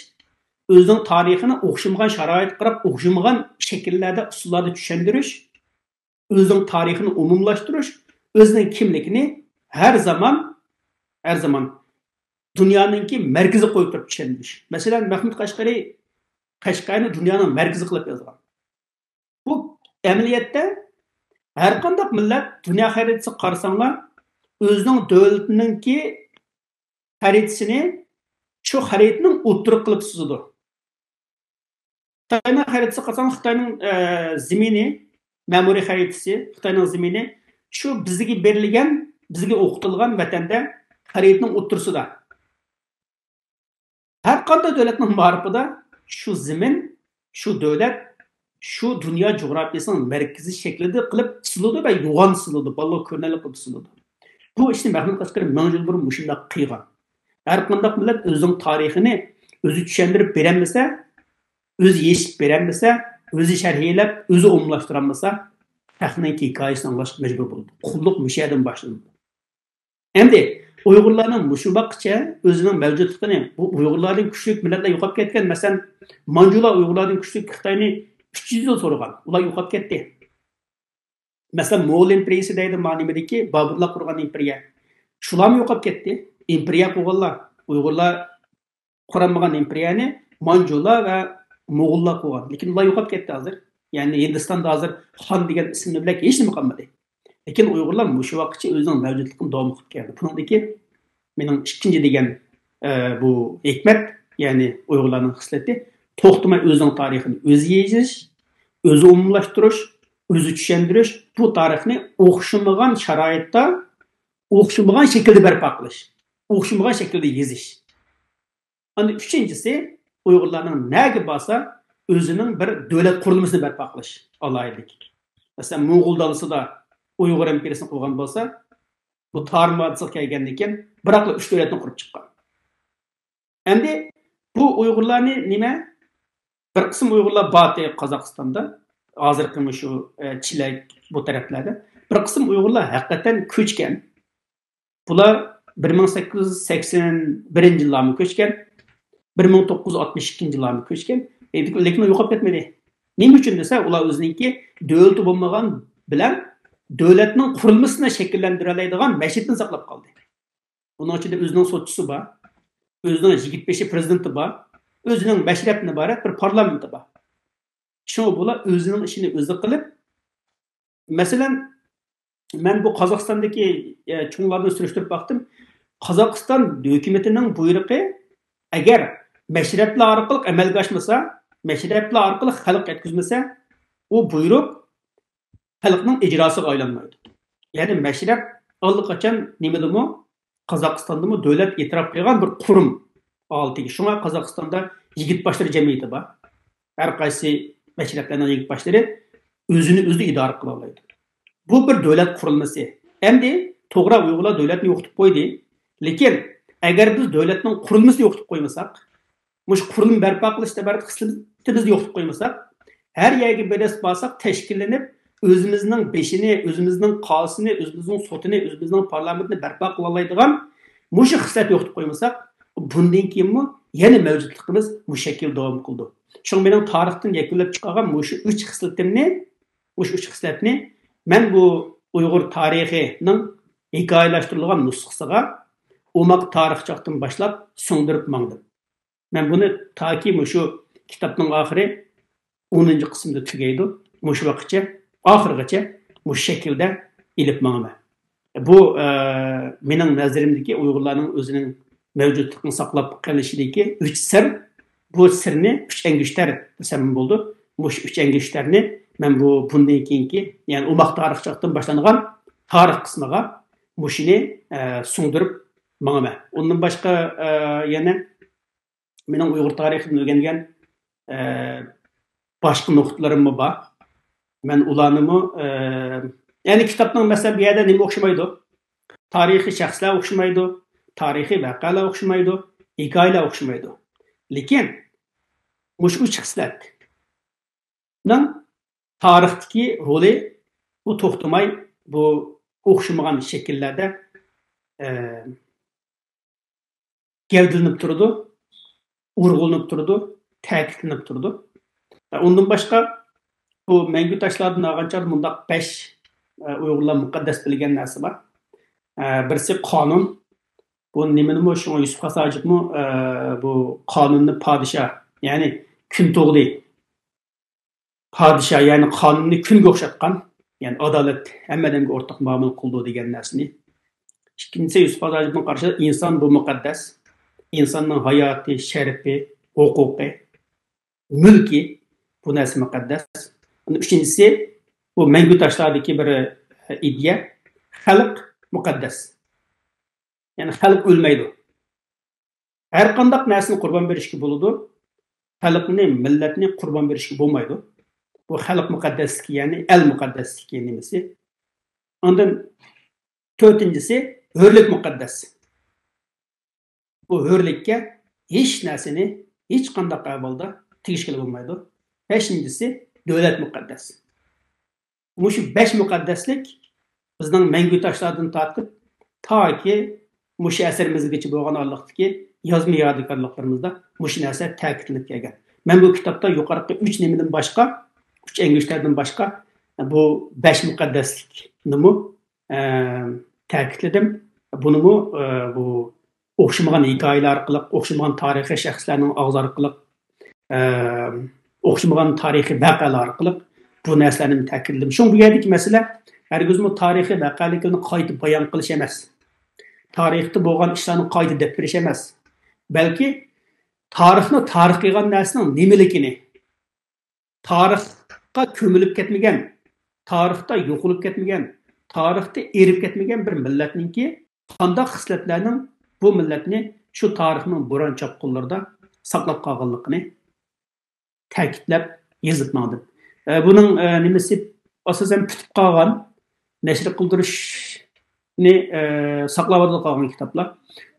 ئۆزىنىڭ تارىخىنى ئوخشىمىغان شارائىتقا قاراپ، ئوخشىمىغان شەكىللەردە، ئۇسۇللاردا چۈشەندۈرۈش، ئۆزىنىڭ تارىخىنى ئومۇملاشتۇرۇش، ئۆزىنىڭ كىملىكىنى ھەر زامان، ھەر زامان دۇنيانىڭكى مەركىزىگە قويۇپ تۇرۇپ چۈشەندۈرۈش. مەسىلەن، مەھمۇد قەشقىرى قەشقەرنى دۇنيانىڭ مەركىزى قىلىپ يازغان. بۇ ئەمەلىيەتتە ھەرقانداق مىللەت دۇنيا خەرىتىسىگە قارىساڭلار، ئۆزىنىڭ دۆلىتىنىڭكى خەرىتىسىنى شۇ خەرىتىنىڭ ئوتتۇرىغا قىلىپ سىزىدۇ. خىتاينىڭ خەرىتىسىگە قارىساڭ، خىتاينىڭ، ئە، زېمىنى، مەمۇرىي خەرىتىسى، خىتاينىڭ زېمىنى شۇ بىزگە بېرىلگەن، بىزگە ئوقۇتۇلغان ۋەتەندە خەرىتىنىڭ ئوتتۇرىسىدا. ھەر قانداق دۆلەتنىڭ مائارىپىدا شۇ زېمىن، شۇ دۆلەت، شۇ دۇنيا جۇغراپىيەسىنىڭ مەركىزى شەكلىدە قىلىپ سىزىلىدۇ ۋە يوغان سىزىلىدۇ، بالىلارغا كۆرۈنەرلىك قىلىپ سىزىلىدۇ. بۇ ئىشنى مەھمۇد قەشقىرى مىڭ يىل بۇرۇن مۇشۇنداق قىلغان. ھەر قانداق مىللەت ئۆزىنىڭ تارىخىنى ئۆزى چۈشەندۈرۈپ بېرەلمىسە، ئۆزى يېشىپ بېرەلمىسە، ئۆزى شەرھلەپ، ئۆزى ئومۇملاشتۇرالمىسا، خەقنىڭكى ھېكايىسىنى ئاڭلاشقا مەجبۇر بولىدۇ. قۇللۇق مۇشۇ يەردىن باشلىنىدۇ. ئەمدى ئۇيغۇرلارنىڭ مۇشۇ ۋاقىتقىچە ئۆزىنىڭ مەۋجۇتلۇقىنى، بۇ ئۇيغۇرلاردىن كۈچلۈك مىللەتلەر يوقاپ كەتكەن، مەسىلەن، مانجۇلار ئۇيغۇرلاردىن كۈچلۈك خىتاينى ئۈچ يۈز يىل سورىغان، ئۇلار يوقاپ كەتتى. مەسىلەن، موغۇل ئىمپېرىيىسى دەيدۇ، ما نېمىدىكى، بابۇرلار قۇرغان ئىمپېرىيە. شۇلارمۇ يوقاپ كەتتى. ئىمپېرىيە قۇرغانلار، ئۇيغۇرلار قۇرالمىغان ئىمپېرىيەنى مانجۇلار ۋە موغۇللار قۇرغان. لېكىن ئۇلار يوقاپ كەتتى ھازىر. يەنى ھىندىستاندا ھازىر خان دېگەن ئىسىمنى بىلەك ھېچ نېمە قالمىدى. لېكىن ئۇيغۇرلار مۇشۇ ۋاقىتقىچە ئۆزىنىڭ مەۋجۇتلۇقىنى داۋام قىلىپ كەلدى. بۇنىڭدىكى مېنىڭ ئىككىنچى دېگەن، ئە، بۇ ھېكمەت، يەنى ئۇيغۇرلارنىڭ خىسلىتى، توختىماي ئۆزىنىڭ تارىخىنى ئۆزى يېزىش، ئۆزى ئومۇملاشتۇرۇش، ئۆزى چۈشەندۈرۈش، بۇ تارىخنى ئوخشىمىغان شارائىتتا، ئوخشىمىغان شەكىلدە بەرپا قىلىش، ئوخشىمىغان شەكىلدە يېزىش. ئەمدى ئۈچىنچىسى، ئۇيغۇرلارنىڭ نەگە بارسا، ئۆزىنىڭ بىر دۆلەت قۇرۇلمىسىنى بەرپا قىلىش، ئالاھىدىلىك. مەسىلەن، موڭغۇل دالىسىدا ئۇيغۇر ئىمپېرىيىسىنى قۇرغان بولسا، بۇ تارىم ۋادىسىغا كەلگەندىن كېيىن، بىراقلا ئۈچ دۆلەتنى قۇرۇپ چىققان. ئەمدى بۇ ئۇيغۇرلارنى نېمە؟ بىر قىسىم ئۇيغۇرلار بارتى قازاقىستاندا، ھازىرقى مۇشۇ، ئە، چىلەك بۇ تەرەپلەردە. بىر قىسىم ئۇيغۇرلار ھەقىقەتەن كۆچكەن. بۇلار بىر مىڭ سەككىز يۈز سەكسەن بىرىنچى يىللارمۇ كۆچكەن، بىر مىڭ توققۇز يۈز ئاتمىش ئىككىنچى يىللارمۇ كۆچكەن، لېكىن، لېكىن يوقاپ كەتمىدى. نېمە ئۈچۈن دېسە، ئۇلار ئۆزىنىڭكى دۆلىتى بولمىغان بىلەن دۆلەتنىڭ قۇرۇلمىسىنى شەكىللەندۈرەلەيدىغان مەشرىپىنى ساقلاپ قالدى. ئۇنىڭ ئىچىدە ئۆزىنىڭ سوتچىسى بار، ئۆزىنىڭ يىگىت بېشى پىرېزىدېنتى بار، ئۆزىنىڭ مەشرەپتىن ئىبارەت بىر پارلامېنتى بار. شۇڭا بۇلار ئۆزىنىڭ ئىشىنى ئۆزى قىلىپ، مەسىلەن، مەن بۇ قازاقىستاندىكى، ئە، چوڭلاردىن سۈرۈشتۈرۈپ باقتىم. قازاقىستان ھۆكۈمىتىنىڭ بۇيرۇقى ئەگەر مەشرەپلەر ئارقىلىق ئەمەلگە ئاشمىسا، مەشرەپلەر ئارقىلىق خەلققە يەتكۈزمىسە، ئۇ بۇيرۇق خەلقنىڭ ئىجراسىغا ئايلانمايدۇ. يەنى مەشرەپ ئاللىقاچان نېمىدىمۇ، قازاقىستاندىمۇ دۆلەت ئېتىراپ قىلغان بىر قۇرۇم ھالىتىگە. شۇڭا قازاقىستاندا يىگىت باشلىرى جەمئىيىتى بار. ھەر قايسى مەشرەپلەرنىڭ يىگىت باشلىرى ئۆزىنى ئۆزى ئىدارە قىلالايدۇ. بۇ بىر دۆلەت قۇرۇلمىسى. ئەمدى توغرا ئۇيغۇرلار دۆلەتنى يوقىتىپ قويدى. لېكىن ئەگەر بىز دۆلەتنىڭ قۇرۇلمىسىنى يوقىتىپ قويمىساق، مۇشۇ قۇرۇلما بەرپا قىلىشتا ئىبارەت خىسلىتىمىزنى يوقىتىپ قويمىساق، ھەر يەرگە بىر بارساق تەشكىللىنىپ، ئۆزىمىزنىڭ بېشىنى، ئۆزىمىزنىڭ قازىسىنى، ئۆزىمىزنىڭ سوتىنى، ئۆزىمىزنىڭ پارلامېنتىنى بەرپا قىلالايدىغان مۇشۇ خىسلەتنى يوقىتىپ قويمىساق، بۇندىن كېيىنمۇ يەنە مەۋجۇتلۇقىمىز مۇشۇ شەكىلدە داۋام قىلىدۇ. شۇڭا مېنىڭ تارىختىن يەكۈنلەپ چىقارغان مۇشۇ ئۈچ خىسلىتىمنى، مۇشۇ ئۈچ خىسلەتنى مەن بۇ ئۇيغۇر تارىخىنىڭ ھېكايىلەشتۈرۈلگەن نۇسخىسىغا ئوماق تارىخچاقتىن باشلاپ سىڭدۈرۈپ ماڭدىم. مەن بۇنى تاكى مۇشۇ كىتابنىڭ ئاخىرى ئونىنچى قىسىمدا تۈگەيدۇ. مۇشۇ ۋاقىتقىچە، ئاخىرغىچە مۇشۇ شەكىلدە ئېلىپ ماڭىمەن. بۇ، ئە، مېنىڭ نەزىرىمدىكى ئۇيغۇرلارنىڭ ئۆزىنىڭ مەۋجۇتلۇقىنى ساقلاپ قېلىشىدىكى ئۈچ سىر. بۇ سىرنى ئۈچ ئەڭگۈشتەر دېسەم بولىدۇ. مۇشۇ ئۈچ ئەڭگۈشتەرنى مەن بۇ، بۇندىن كېيىنكى، يەنى ئوماق تارىخچىلىقتىن باشلانغان تارىخ قىسمىغا مۇشۇنى، ئە، سىڭدۈرۈپ ماڭىمەن. ئۇندىن باشقا، ئە، يەنە مېنىڭ ئۇيغۇر تارىخىدىن ئۆگەنگەن، ئە، باشقا نۇقتىلىرىممۇ بار. مەن ئۇلارنىمۇ، ئە، يەنى كىتابنىڭ، مەسىلەن، بۇ يەردە نېمە ئوخشىمايدۇ؟ تارىخىي شەخسلەر ئوخشىمايدۇ، تارىخىي ۋەقەلەر ئوخشىمايدۇ، ھېكايىلەر ئوخشىمايدۇ. لېكىن مۇشۇ ئۈچ خىسلەتنىڭ تارىختىكى رولى بۇ توختىماي، بۇ ئوخشىمىغان شەكىللەردە، ئە، گەۋدىلىنىپ تۇرىدۇ، ئۇرغۇلىنىپ تۇرىدۇ، تەكىتلىنىپ تۇرىدۇ. ئۇندىن باشقا، بۇ مەڭگۈ تاشلاردىن ئالغان چاغدا مۇنداق بەش، ئە، ئۇيغۇرلار مۇقەددەس بىلگەن نەرسە بار. ئە، بىرسى قانۇن. بۇ نېمىنىمۇ، شۇڭا يۈسۈپ خاس ھاجىپمۇ، ئە، بۇ قانۇننى پادىشاھ، يەنى كۈن تۇغدى. پادىشاھ، يەنى قانۇننى كۈنگە ئوخشاتقان، يەنى ئادالەت، ھەممە ئادەمگە ئورتاق مۇئامىلە قىلىدۇ دېگەن نەرسىنى. ئىككىنچىسى، يۈسۈپ خاس ھاجىپنىڭ قارىشىدا ئىنسان بۇ مۇقەددەس. ئىنساننىڭ ھاياتى، شەرىپى، ھوقۇقى، مۈلكى، بۇ نەرسە مۇقەددەس. ئۈچىنچىسى، بۇ مەڭگۈ تاشلاردىكى بىر، ئە، ئىدىيە، خەلق مۇقەددەس. يەنى خەلق ئۆلمەيدۇ. ھەر قانداق نەرسىنى قۇربان بېرىشكە بولىدۇ. خەلقنى، مىللەتنى قۇربان بېرىشكە بولمايدۇ. بۇ خەلق مۇقەددەسلىكى، يەنى ئەل مۇقەددەسلىكى نېمىسى. ئاندىن تۆتىنچىسى، ھۆرلۈك مۇقەددەس. بۇ ھۆرلۈككە ھېچ نەرسىنى ھېچ قانداق ئەھۋالدا تېگىشكىلى بولمايدۇ. بەشىنچىسى، دۆلەت مۇقەددەس. مۇشۇ بەش مۇقەددەسلىك بىزنىڭ مەڭگۈ تاشلاردىن تارتىپ، تاكى مۇشۇ ئەسىرىمىزگىچە بولغان ئارىلىقتىكى يازما يادىكارلىقلىرىمىزدا مۇشۇ نەرسە تەكىتلىنىپ كەلگەن. مەن بۇ كىتابتا يۇقىرىقى ئۈچ نېمىدىن باشقا، ئۈچ ئەڭگۈشتەردىن باشقا بۇ بەش مۇقەددەسلىكنىمۇ، ئە، تەكىتلىدىم. بۇنىمۇ، ئە، بۇ ئوخشىمىغان ھېكايىلەر ئارقىلىق، ئوخشىمىغان تارىخىي شەخسلەرنىڭ ئاغزى ئارقىلىق، ئە، ئوخشىمىغان تارىخىي ۋەقەلەر ئارقىلىق بۇ نەرسىلەرنى تەكىتلىدىم. شۇڭا بۇ يەردىكى مەسىلە ھەرگىزمۇ تارىخىي ۋەقەلىكلەرنى قايتا بايان قىلىش ئەمەس. تارىختا بولغان ئىشلارنى قايتا دەپ بېرىش ئەمەس. بەلكى تارىخنى تارىخ قىلغان نەرسىنىڭ نېمىلىكىنى، تارىخقا كۆمۈلۈپ كەتمىگەن، تارىختا يوقىلىپ كەتمىگەن، تارىختا ئېرىپ كەتمىگەن بىر مىللەتنىڭكى قانداق خىسلەتلەرنىڭ بۇ مىللەتنى شۇ تارىخنىڭ بوران چاپقۇنلىرىدا ساقلاپ قالغانلىقىنى تەكىتلەپ يېزىپ ماڭدىم. ئە، بۇنىڭ، ئە، نېمىسى، ئاساسەن پۈتۈپ قالغان، نەشر قىلدۇرۇشنى، ئە، ساقلاۋاتىدۇ قالغان كىتابلار.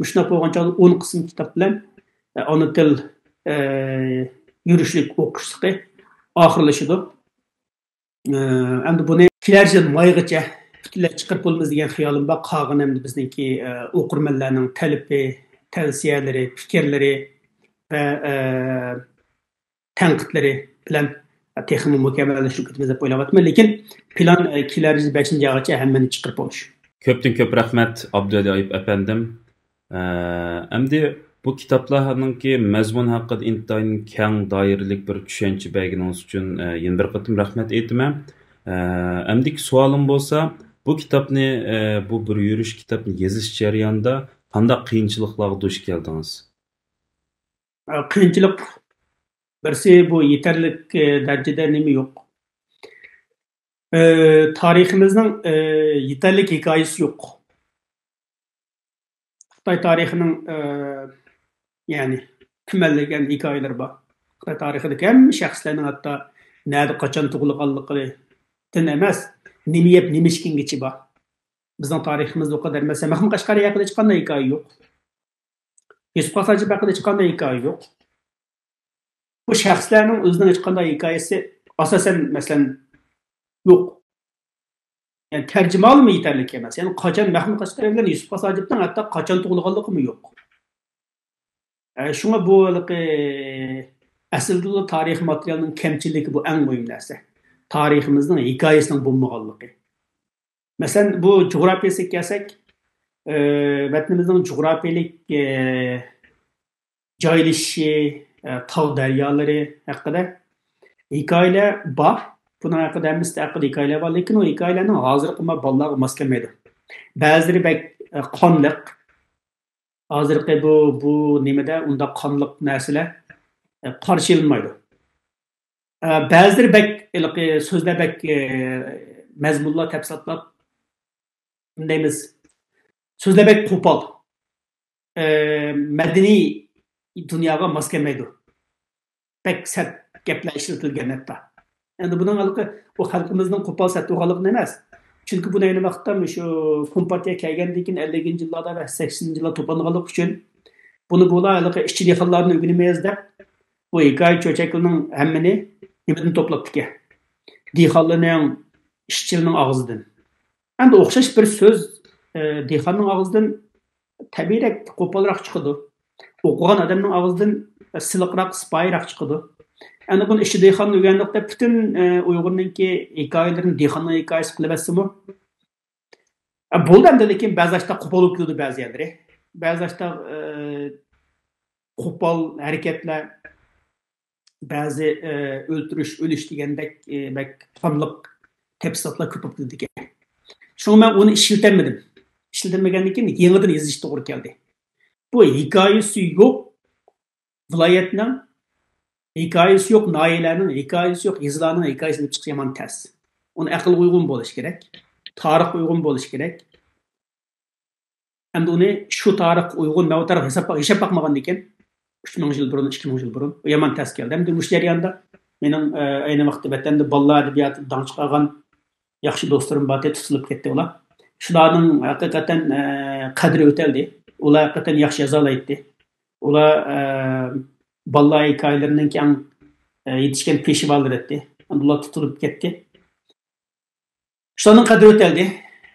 مۇشۇنداق بولغان چاغدا ئون قىسىم كىتاب بىلەن، ئە، ئانا تىل، ئە، يۈرۈشلۈك ئوقۇشلۇقى ئاخىرلىشىدۇ. ئە، ئەمدى بۇنى كېلەر يىل مايغىچە پۈتۈنلەي چىقىرىپ بولىمىز دېگەن خىيالىم بار. قالغىنى ئەمدى بىزنىڭكى، ئە، ئوقۇرمەنلەرنىڭ تەلىپى، تەۋسىيەلىرى، پىكىرلىرى ۋە، ئە، تەنقىدلىرى بىلەن تېخىمۇ مۇكەممەللەشتۈرۈپ كېتىمىز دەپ ئويلاۋاتىمەن. لېكىن پىلان، ئە، كېلەر يىل بەشىنچى ئايغىچە ھەممىنى چىقىرىپ بولۇش. كۆپتىن كۆپ رەھمەت، ئابدۇۋەلى ئايۇپ ئەپەندىم. ئە، ئەمدى بۇ كىتابلارنىڭكى مەزمۇن ھەققىدە ئىنتايىن كەڭ دائىرىلىك بىر چۈشەنچە بەرگىنىڭىز ئۈچۈن، ئە، يەنە بىر قېتىم رەھمەت ئېيتىمەن. ئە، ئەمدىكى سوئالىم بولسا، بۇ كىتابنى، ئە، بۇ بىر يۈرۈش كىتابنى يېزىش جەريانىدا قانداق قىيىنچىلىقلارغا دۇچ كەلدىڭىز؟ ئە، قىيىنچىلىق بىرسى، بۇ يېتەرلىك، ئە، دەرىجىدە نېمە يوق. ئە، تارىخىمىزنىڭ، ئە، يېتەرلىك ھېكايىسى يوق. خىتاي تارىخىنىڭ، ئە، يەنى تۈمەنلىگەن ھېكايىلىرى بار. خىتاي تارىخىدىكى ھەممە شەخسلەرنىڭ ھەتتا نەدە، قاچان تۇغۇلغانلىقىدىن ئەمەس، نېمە يەپ، نېمە ئىچكەنگىچە بار. بىزنىڭ تارىخىمىزدا ئۇ قەدەر، مەسىلەن، مەخمۇت قەشقەرى ھەققىدە ھېچقانداق ھېكايە يوق. يۈسۈپ خاس ھاجىپ ھەققىدە ھېچقانداق ھېكايە يوق. بۇ شەخسلەرنىڭ ئۆزىنىڭ ھېچقانداق ھېكايىسى ئاساسەن، مەسىلەن، يوق. يەنى تەرجىمىھالىمۇ يېتەرلىك ئەمەس. يەنى قاچان مەخمۇت قەشقەرى بىلەن يۈسۈپ خاس ھاجىپنىڭ ھەتتا قاچان تۇغۇلغانلىقىمۇ يوق. ئە، شۇڭا بۇ ھېلىقى ئەسلىدىلا تارىخىي ماتېرىيالنىڭ كەمچىلىكى، بۇ ئەڭ مۇھىم نەرسە. تارىخىمىزنىڭ ھېكايىسىنىڭ بولمىغانلىقى. مەسىلەن، بۇ جۇغراپىيەسىگە كەلسەك، ئە، ۋەتىنىمىزنىڭ جۇغراپىيەلىك، ئە، جايلىشىشى، ئە، تاغ دەريالىرى ھەققىدە ھېكايىلەر بار. بۇنىڭ ھەققىدە ھەممىسىدە ھەققىدە ھېكايىلەر بار، لېكىن ئۇ ھېكايىلەرنىڭ ھازىرقى ما-، بالىلارغا ماس كەلمەيدۇ. بەزىلىرى بەك، ئە، قانلىق. ھازىرقى بۇ، بۇ نېمىدە ئۇنداق قانلىق نەرسىلەر، ئە، قارشى ئېلىنمايدۇ. ئە، بەزىلىرى بەك ھېلىقى سۆزلەر بەك، ئە، مەزمۇنلار تەپسىلاتلاپ، دەيمىز، سۆزلەر بەك قوپال. ئە، مەدەنىي دۇنياغا ماس كەلمەيدۇ. بەك سەت گەپلەر ئىشلىتىلگەن ھەتتا. ئەمدى بۇنىڭ ھېلىقى بۇ خەلقىمىزنىڭ قوپال سەت بولغانلىقىدىن ئەمەس. چۈنكى بۇنى ئەينى ۋاقىتتا مۇشۇ كومپارتىيە كەلگەندىن كېيىن ئەللىكىنچى يىللاردا ۋە سەكسىنىنچى يىللار توپلانغانلىقى ئۈچۈن بۇنى بۇلار ھېلىقى ئىشچى دېھقانلاردىن ئۆگىنىمىز دەپ، بۇ ھېكايە چۆچەكلىرىنىڭ ھەممىنى نېمىدىن توپلاپتىكەن؟ دېھقانلارنىڭ، ئىشچىلىرىنىڭ ئاغزىدىن. ئەمدى ئوخشاش بىر سۆز، ئە، دېھقاننىڭ ئاغزىدىن تەبىئىيرەك، قوپالراق چىقىدۇ. ئوقۇغان ئادەمنىڭ ئاغزىدىن سىلىقراق، سىپايىراق چىقىدۇ. ئەمدى بۇنى ئىشچى دېھقاندىن ئۆگەندۇق دەپ پۈتۈن، ئە، ئۇيغۇرنىڭكى ھېكايىلىرىنى دېھقاننىڭ ھېكايىسى قىلىۋەتسىمۇ، ئە، بولدى ئەمدى، لېكىن بەزى ئاشتا قوپال بولۇپ كېتىدۇ بەزى يەرلىرى. بەزى ئاشتا، ئە، قوپال ھەرىكەتلەر، بەزى، ئە، ئۆلتۈرۈش، ئۆلۈش دېگەندەك، ئە، بەك قانلىق تەپسىلاتلار كۆپ بولۇپ كېتىدىكەن. شۇڭا مەن ئۇنى ئىشلىتەلمىدىم. ئىشلىتەلمىگەندىن كېيىن يېڭىدىن يېزىش توغرا كەلدى. بۇ ھېكايىسى يوق ۋىلايەتنىڭ، ھېكايىسى يوق ناھىيەلەرنىڭ، ھېكايىسى يوق يېزىلارنىڭ ھېكايىسىنى ئېلىپ چىقىش يامان تەس. ئۇنى ئەقىلگە ئۇيغۇن بولۇش كېرەك، تارىخقا ئۇيغۇن بولۇش كېرەك. ئەمدى ئۇنى شۇ تارىخقا ئۇيغۇن، مەن ئۇ تارىخقا ھېساب، ھېساب باقمىغاندىكىن، ئۈچ مىڭ يىل بۇرۇن، ئىككى مىڭ يىل بۇرۇن، بۇ يامان تەس كەلدى. ئەمدى مۇشۇ جەرياندا مېنىڭ، ئە، ئەينى ۋاقىتتا ۋەتەندە بالىلار ئەدەبىياتىدا داڭ چىقارغان ياخشى دوستلىرىم بار، تۇتۇلۇپ كەتتى ئۇلار. شۇلارنىڭ ھەقىقەتەن، ئە، قەدرى ئۆتەلدى. ئۇلار ھەقىقەتەن ياخشى يازالايتتى. ئۇلار، ئە، بالىلار ھېكايىلىرىنىڭكى ئەڭ، ئە، يېتىشكەن پېشۋالىرى ئىدى. ئۇلار تۇتۇلۇپ كەتتى. شۇلارنىڭ قەدرى ئۆتەلدى.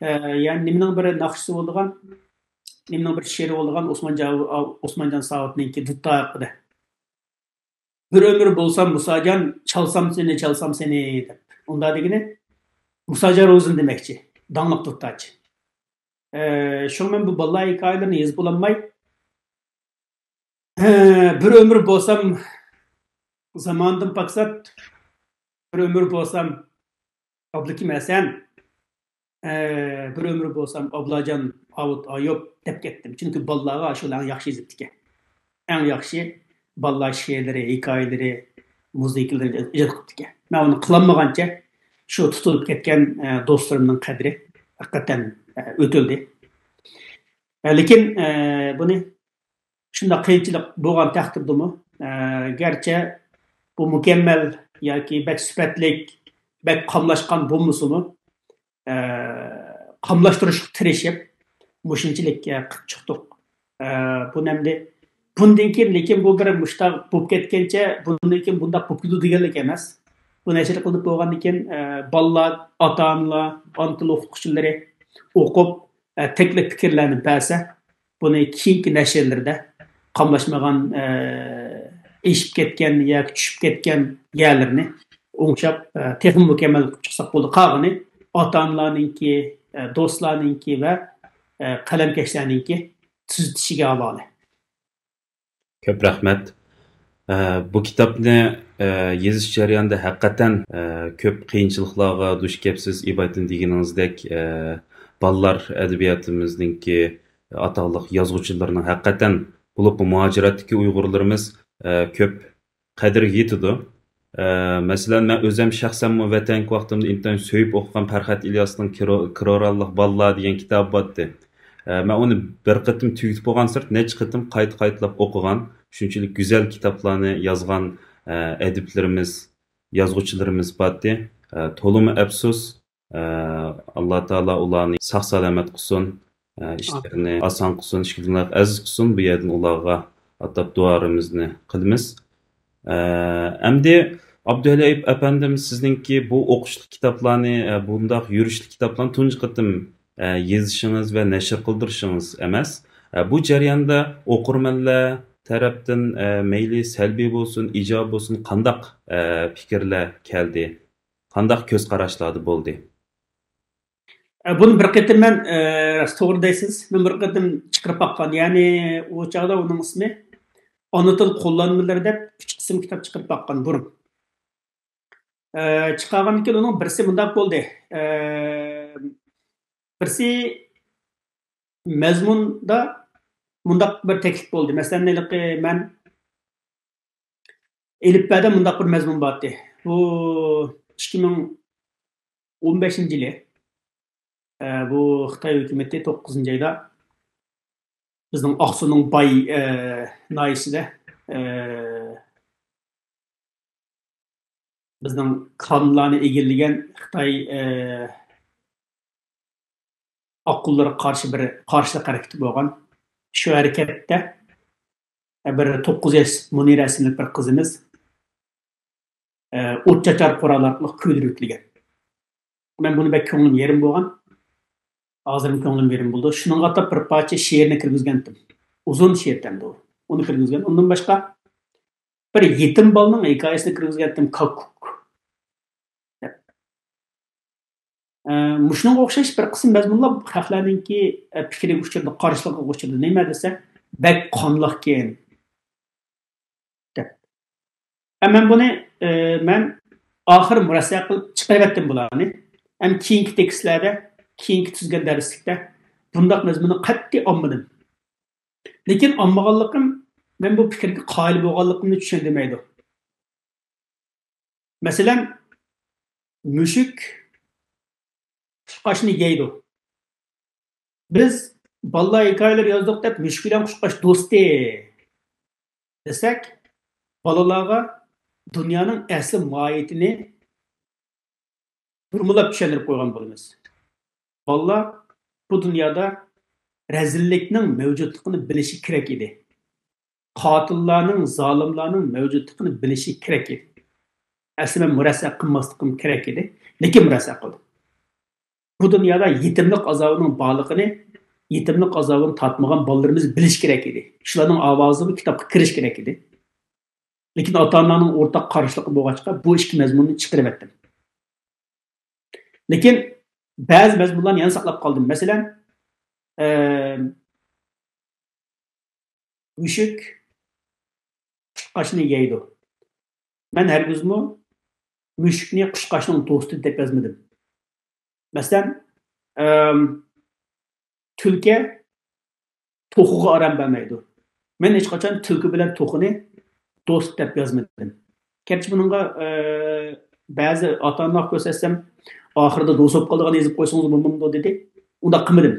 ئە، يەنى نېمىنىڭ بىر ناخشىسى بولىدىغان، نېمىنىڭ بىر شېئىرى بولىدىغان ئوسمانجان، ئوسمانجان ساۋۇتنىڭكى دۇتار ھەققىدە. بىر ئۆمۈر بولسام مۇساجان، چالسام سېنى، چالسام سېنى دەپ. ئۇنداق دېگىنى مۇساجان روزىنى دېمەكچى، داڭلىق دۇتارچى. ئە، شۇڭا مەن بۇ بالىلار ھېكايىلىرىنى يېزىپ بولالماي، ئە، بىر ئۆمۈر بولسام زاماندىن پاكسات، بىر ئۆمۈر بولسام ئابلىكىم ھەسەن، ئە، بىر ئۆمۈر بولسام ئابلاجان، ئاۋۇت ئايۇپ دەپ كەتتىم. چۈنكى بالىلارغا شۇلار ئەڭ ياخشى يېزىپتىكەن. ئەڭ ياخشى بالىلار شېئىرلىرى، ھېكايىلىرى، مۇزىكىلىرى ئىجاد قىپتىكەن. مەن ئۇنى قىلالمىغانچە شۇ تۇتۇلۇپ كەتكەن، ئە، دوستلىرىمنىڭ قەدرى ھەقىقەتەن، ئە، ئۆتۈلدى. ئە، لېكىن، ئە، بۇنى شۇنداق قىيىنچىلىق بولغان تەقدىردىمۇ، ئە، گەرچە بۇ مۇكەممەل ياكى بەك سۈپەتلىك، بەك قاملاشقان بولمىسىمۇ، ئە، قاملاشتۇرۇشقا تىرىشىپ، مۇشۇنچىلىك، ئە، قىلىپ چىقتۇق. ئە، بۇ نەمدە بۇندىن كېيىن، لېكىن بۇ بىر مۇشتاق بولۇپ كەتكەنچە، بۇندىن كېيىن بۇنداق بولۇپ كېتىدۇ دېگەنلىك ئەمەس. بۇ نەشر قىلىنىپ بولغاندىن كېيىن، ئە، بالىلار، ئاتا-ئانىلار، ئانا تىل ئوقۇتقۇچىلىرى ئوقۇپ، ئە، تەكلىپ پىكىرلەرنى بەرسە، بۇنى كېيىنكى نەشرلىرىدە قاملاشمىغان، ئە، ئېشىپ كەتكەن ياكى چۈشۈپ كەتكەن يەرلىرىنى ئوڭشاپ، ئە، تېخىمۇ مۇكەممەل قىلىپ چىقساق بولدى. قالغىنى ئاتا-ئانىلارنىڭكى، ئە، دوستلارنىڭكى ۋە، ئە، قەلەمكەشلەرنىڭكى تۈزىتىشىگە ھاۋالە. كۆپ رەھمەت. ئە، بۇ كىتابنى، ئە، يېزىش جەريانىدا ھەقىقەتەن، ئە، كۆپ قىيىنچىلىقلارغا دۇچ كەپسىز. ئىبادىتىن دېگىنىڭىزدەك، ئە، بالىلار ئەدەبىياتىمىزنىڭكى ئاتاقلىق يازغۇچىلىرىنىڭ ھەقىقەتەن، بولۇپمۇ مۇھاجىرەتتىكى ئۇيغۇرلىرىمىز، ئە، كۆپ قەدرىگە يېتىدۇ. ئە، مەسىلەن، مەن ئۆزەم شەخسەنمۇ ۋەتەنكى ۋاقتىمدا ئىنتايىن سۆيۈپ ئوقۇغان پەرھات ئىلياسنىڭ كىرو-، كىرورانلىق بالىلار دېگەن كىتابى بارتتى. ئە، مەن ئۇنى بىر قېتىم تۈگىتىپ بولغان سىرت، نەچچە قېتىم قايتا-قايتىلاپ ئوقۇغان. شۇنچىلىك گۈزەل كىتابلارنى يازغان، ئە، ئەدىبلىرىمىز، يازغۇچىلىرىمىز بارتتى. ئە، تولىمۇ ئەپسۇس. ئە، ئاللا تائالا ئۇلارنى ساق-سالامەت قىلسۇن. ئە، ئىشلىرىنى ئاسان قىلسۇن، ئىشلىرىنى ئەزىز قىلسۇن. بۇ يەردىن ئۇلارغا ئاتاپ دۇئالىرىمىزنى قىلىمىز. ئە، ئەمدى ئابدۇھەلىپ ئەپەندىم، سىزنىڭكى بۇ ئوقۇشلۇق كىتابلارنى، ئە، بۇنداق يۈرۈشلۈك كىتابلارنى تۇنجى قېتىم، ئە، يېزىشىڭىز ۋە نەشر قىلدۇرۇشىڭىز ئەمەس. ئە، بۇ جەرياندا ئوقۇرمەنلەر تەرەپتىن، ئە، مەيلى سەلبىي بولسۇن، ئىجابىي بولسۇن، قانداق، ئە، پىكىرلەر كەلدى؟ قانداق كۆز قاراشلاردا بولدى؟ ئە، بۇنى بىر قېتىم مەن، ئە، راست توغرا دەيسىز، مەن بىر قېتىم چىقىرىپ باققان. يەنى ئۇ چاغدا ئۇنىڭ ئىسمى ئانا تىل قوللانمىلىرى دەپ ئۈچ قىسىم كىتاب چىقىرىپ باققان بۇرۇن. ئە، چىقارغاندىن كېيىن ئۇنىڭ بىرسى مۇنداق بولدى. ئە، بىرسى مەزمۇندا مۇنداق بىر تەكلىپ بولدى. مەسىلەن، ھېلىقى مەن ئېلىپبەدە مۇنداق بىر مەزمۇن بارتى. بۇ ئىككى مىڭ ئون بەشىنچى يىلى، ئە، بۇ خىتاي ھۆكۈمىتى توققۇزىنچى ئايدا بىزنىڭ ئاقسۇنىڭ باي، ئە، ناھىيەسىدە، ئە، بىزنىڭ كانلارنى ئىگىلىگەن خىتاي، ئە، ئاققۇنلىرىغا قارشى بىر قارشىلىق ھەرىكىتى بولغان. شۇ ھەرىكەتتە بىر توققۇز ياش مۇنىرە ئىسىملىك بىر قىزىمىز، ئە، ئوت چاچار قورال ئارقىلىق كۆيدۈرۈۋېتىلگەن. مەن بۇنى بەك كۆڭلۈم يېرىم بولغان. ھازىرمۇ كۆڭلۈم يېرىم بولىدۇ. شۇنىڭغا ئاتاپ بىر پارچە شېئىرنى كىرگۈزگەنتىم. ئۇزۇن شېئىر ئەمدى ئۇ. ئۇنى كىرگۈزگەن. ئۇندىن باشقا بىر يېتىم بالىنىڭ ھېكايىسىنى كىرگۈزگەنتىم، كاككۇك دەپ. ئە، مۇشۇنىڭغا ئوخشاش بىر قىسىم مەزمۇنلار خەقلەرنىڭكى، ئە، پىكرىگە ئۇچرىدى، قارشىلىقىغا ئۇچرىدى. نېمە دېسە، بەك قانلىقكەن دەپ. ئە، مەن بۇنى، ئە، مەن ئاخىر مۇرەسسە قىلىپ چىقىرىۋەتتىم بۇلارنى. ھەم كېيىنكى تېكىستلەردە، كېيىنكى تۈزگەن دەرسلىكتە بۇنداق مەزمۇننى قەتئىي ئالمىدىم. لېكىن ئالمىغانلىقىم مەن بۇ پىكىرگە قايىل بولغانلىقىمنى چۈشەندۈرمەيدۇ. مەسىلەن، مۈشۈك قۇشقاچنى يەيدۇ. بىز بالىلار ھېكايىلىرى يازدۇق دەپ مۈشۈك بىلەن قۇشقاچ دوستى دېسەك، بالىلارغا دۇنيانىڭ ئەسلى ماھىيىتىنى بۇرمىلاپ چۈشەندۈرۈپ قويغان بولىمىز. بالىلار بۇ دۇنيادا رەزىللىكنىڭ مەۋجۇتلۇقىنى بىلىشى كېرەك ئىدى. قاتىللارنىڭ، زالىملارنىڭ مەۋجۇتلۇقىنى بىلىشى كېرەك ئىدى. ئەسلى مەن مۇرەسسە قىلماسلىقىم كېرەك ئىدى. لېكىن مۇرەسسە قىلدىم. بۇ دۇنيادا يېتىملىك ئازابىنىڭ بارلىقىنى، يېتىملىك ئازابىنى تارتمىغان بالىلىرىمىز بىلىشى كېرەك ئىدى. شۇلارنىڭ ئاۋازىغا كىتابقا كىرىش كېرەك ئىدى. لېكىن ئاتا-ئانىلارنىڭ ئورتاق قارشىلىقى بولغاچقا، بۇ ئىككى مەزمۇننى چىقىرىۋەتتىم. لېكىن بەزى مەزمۇنلارنى يەنە ساقلاپ قالدىم. مەسىلەن، ئە، مۈشۈك قۇشقاچنى يەيدۇ. مەن ھەرگىزمۇ مۈشۈكنى قۇشقاچنىڭ دوستى دەپ يازمىدىم. مەسىلەن، ئەم، تۈلكە توخۇغا ئارام بەرمەيدۇ. مەن ھېچقاچان تۈلكە بىلەن توخۇنى دوست دەپ يازمىدىم. گەرچە بۇنىڭغا، ئە، بەزى ئاتا-ئانىلارغا كۆرسەتسەم، ئاخىرىدا دوست بولۇپ قالىدىغان يېزىپ قويسىڭىز بولمامدۇ دېدى. ئۇنداق قىلمىدىم.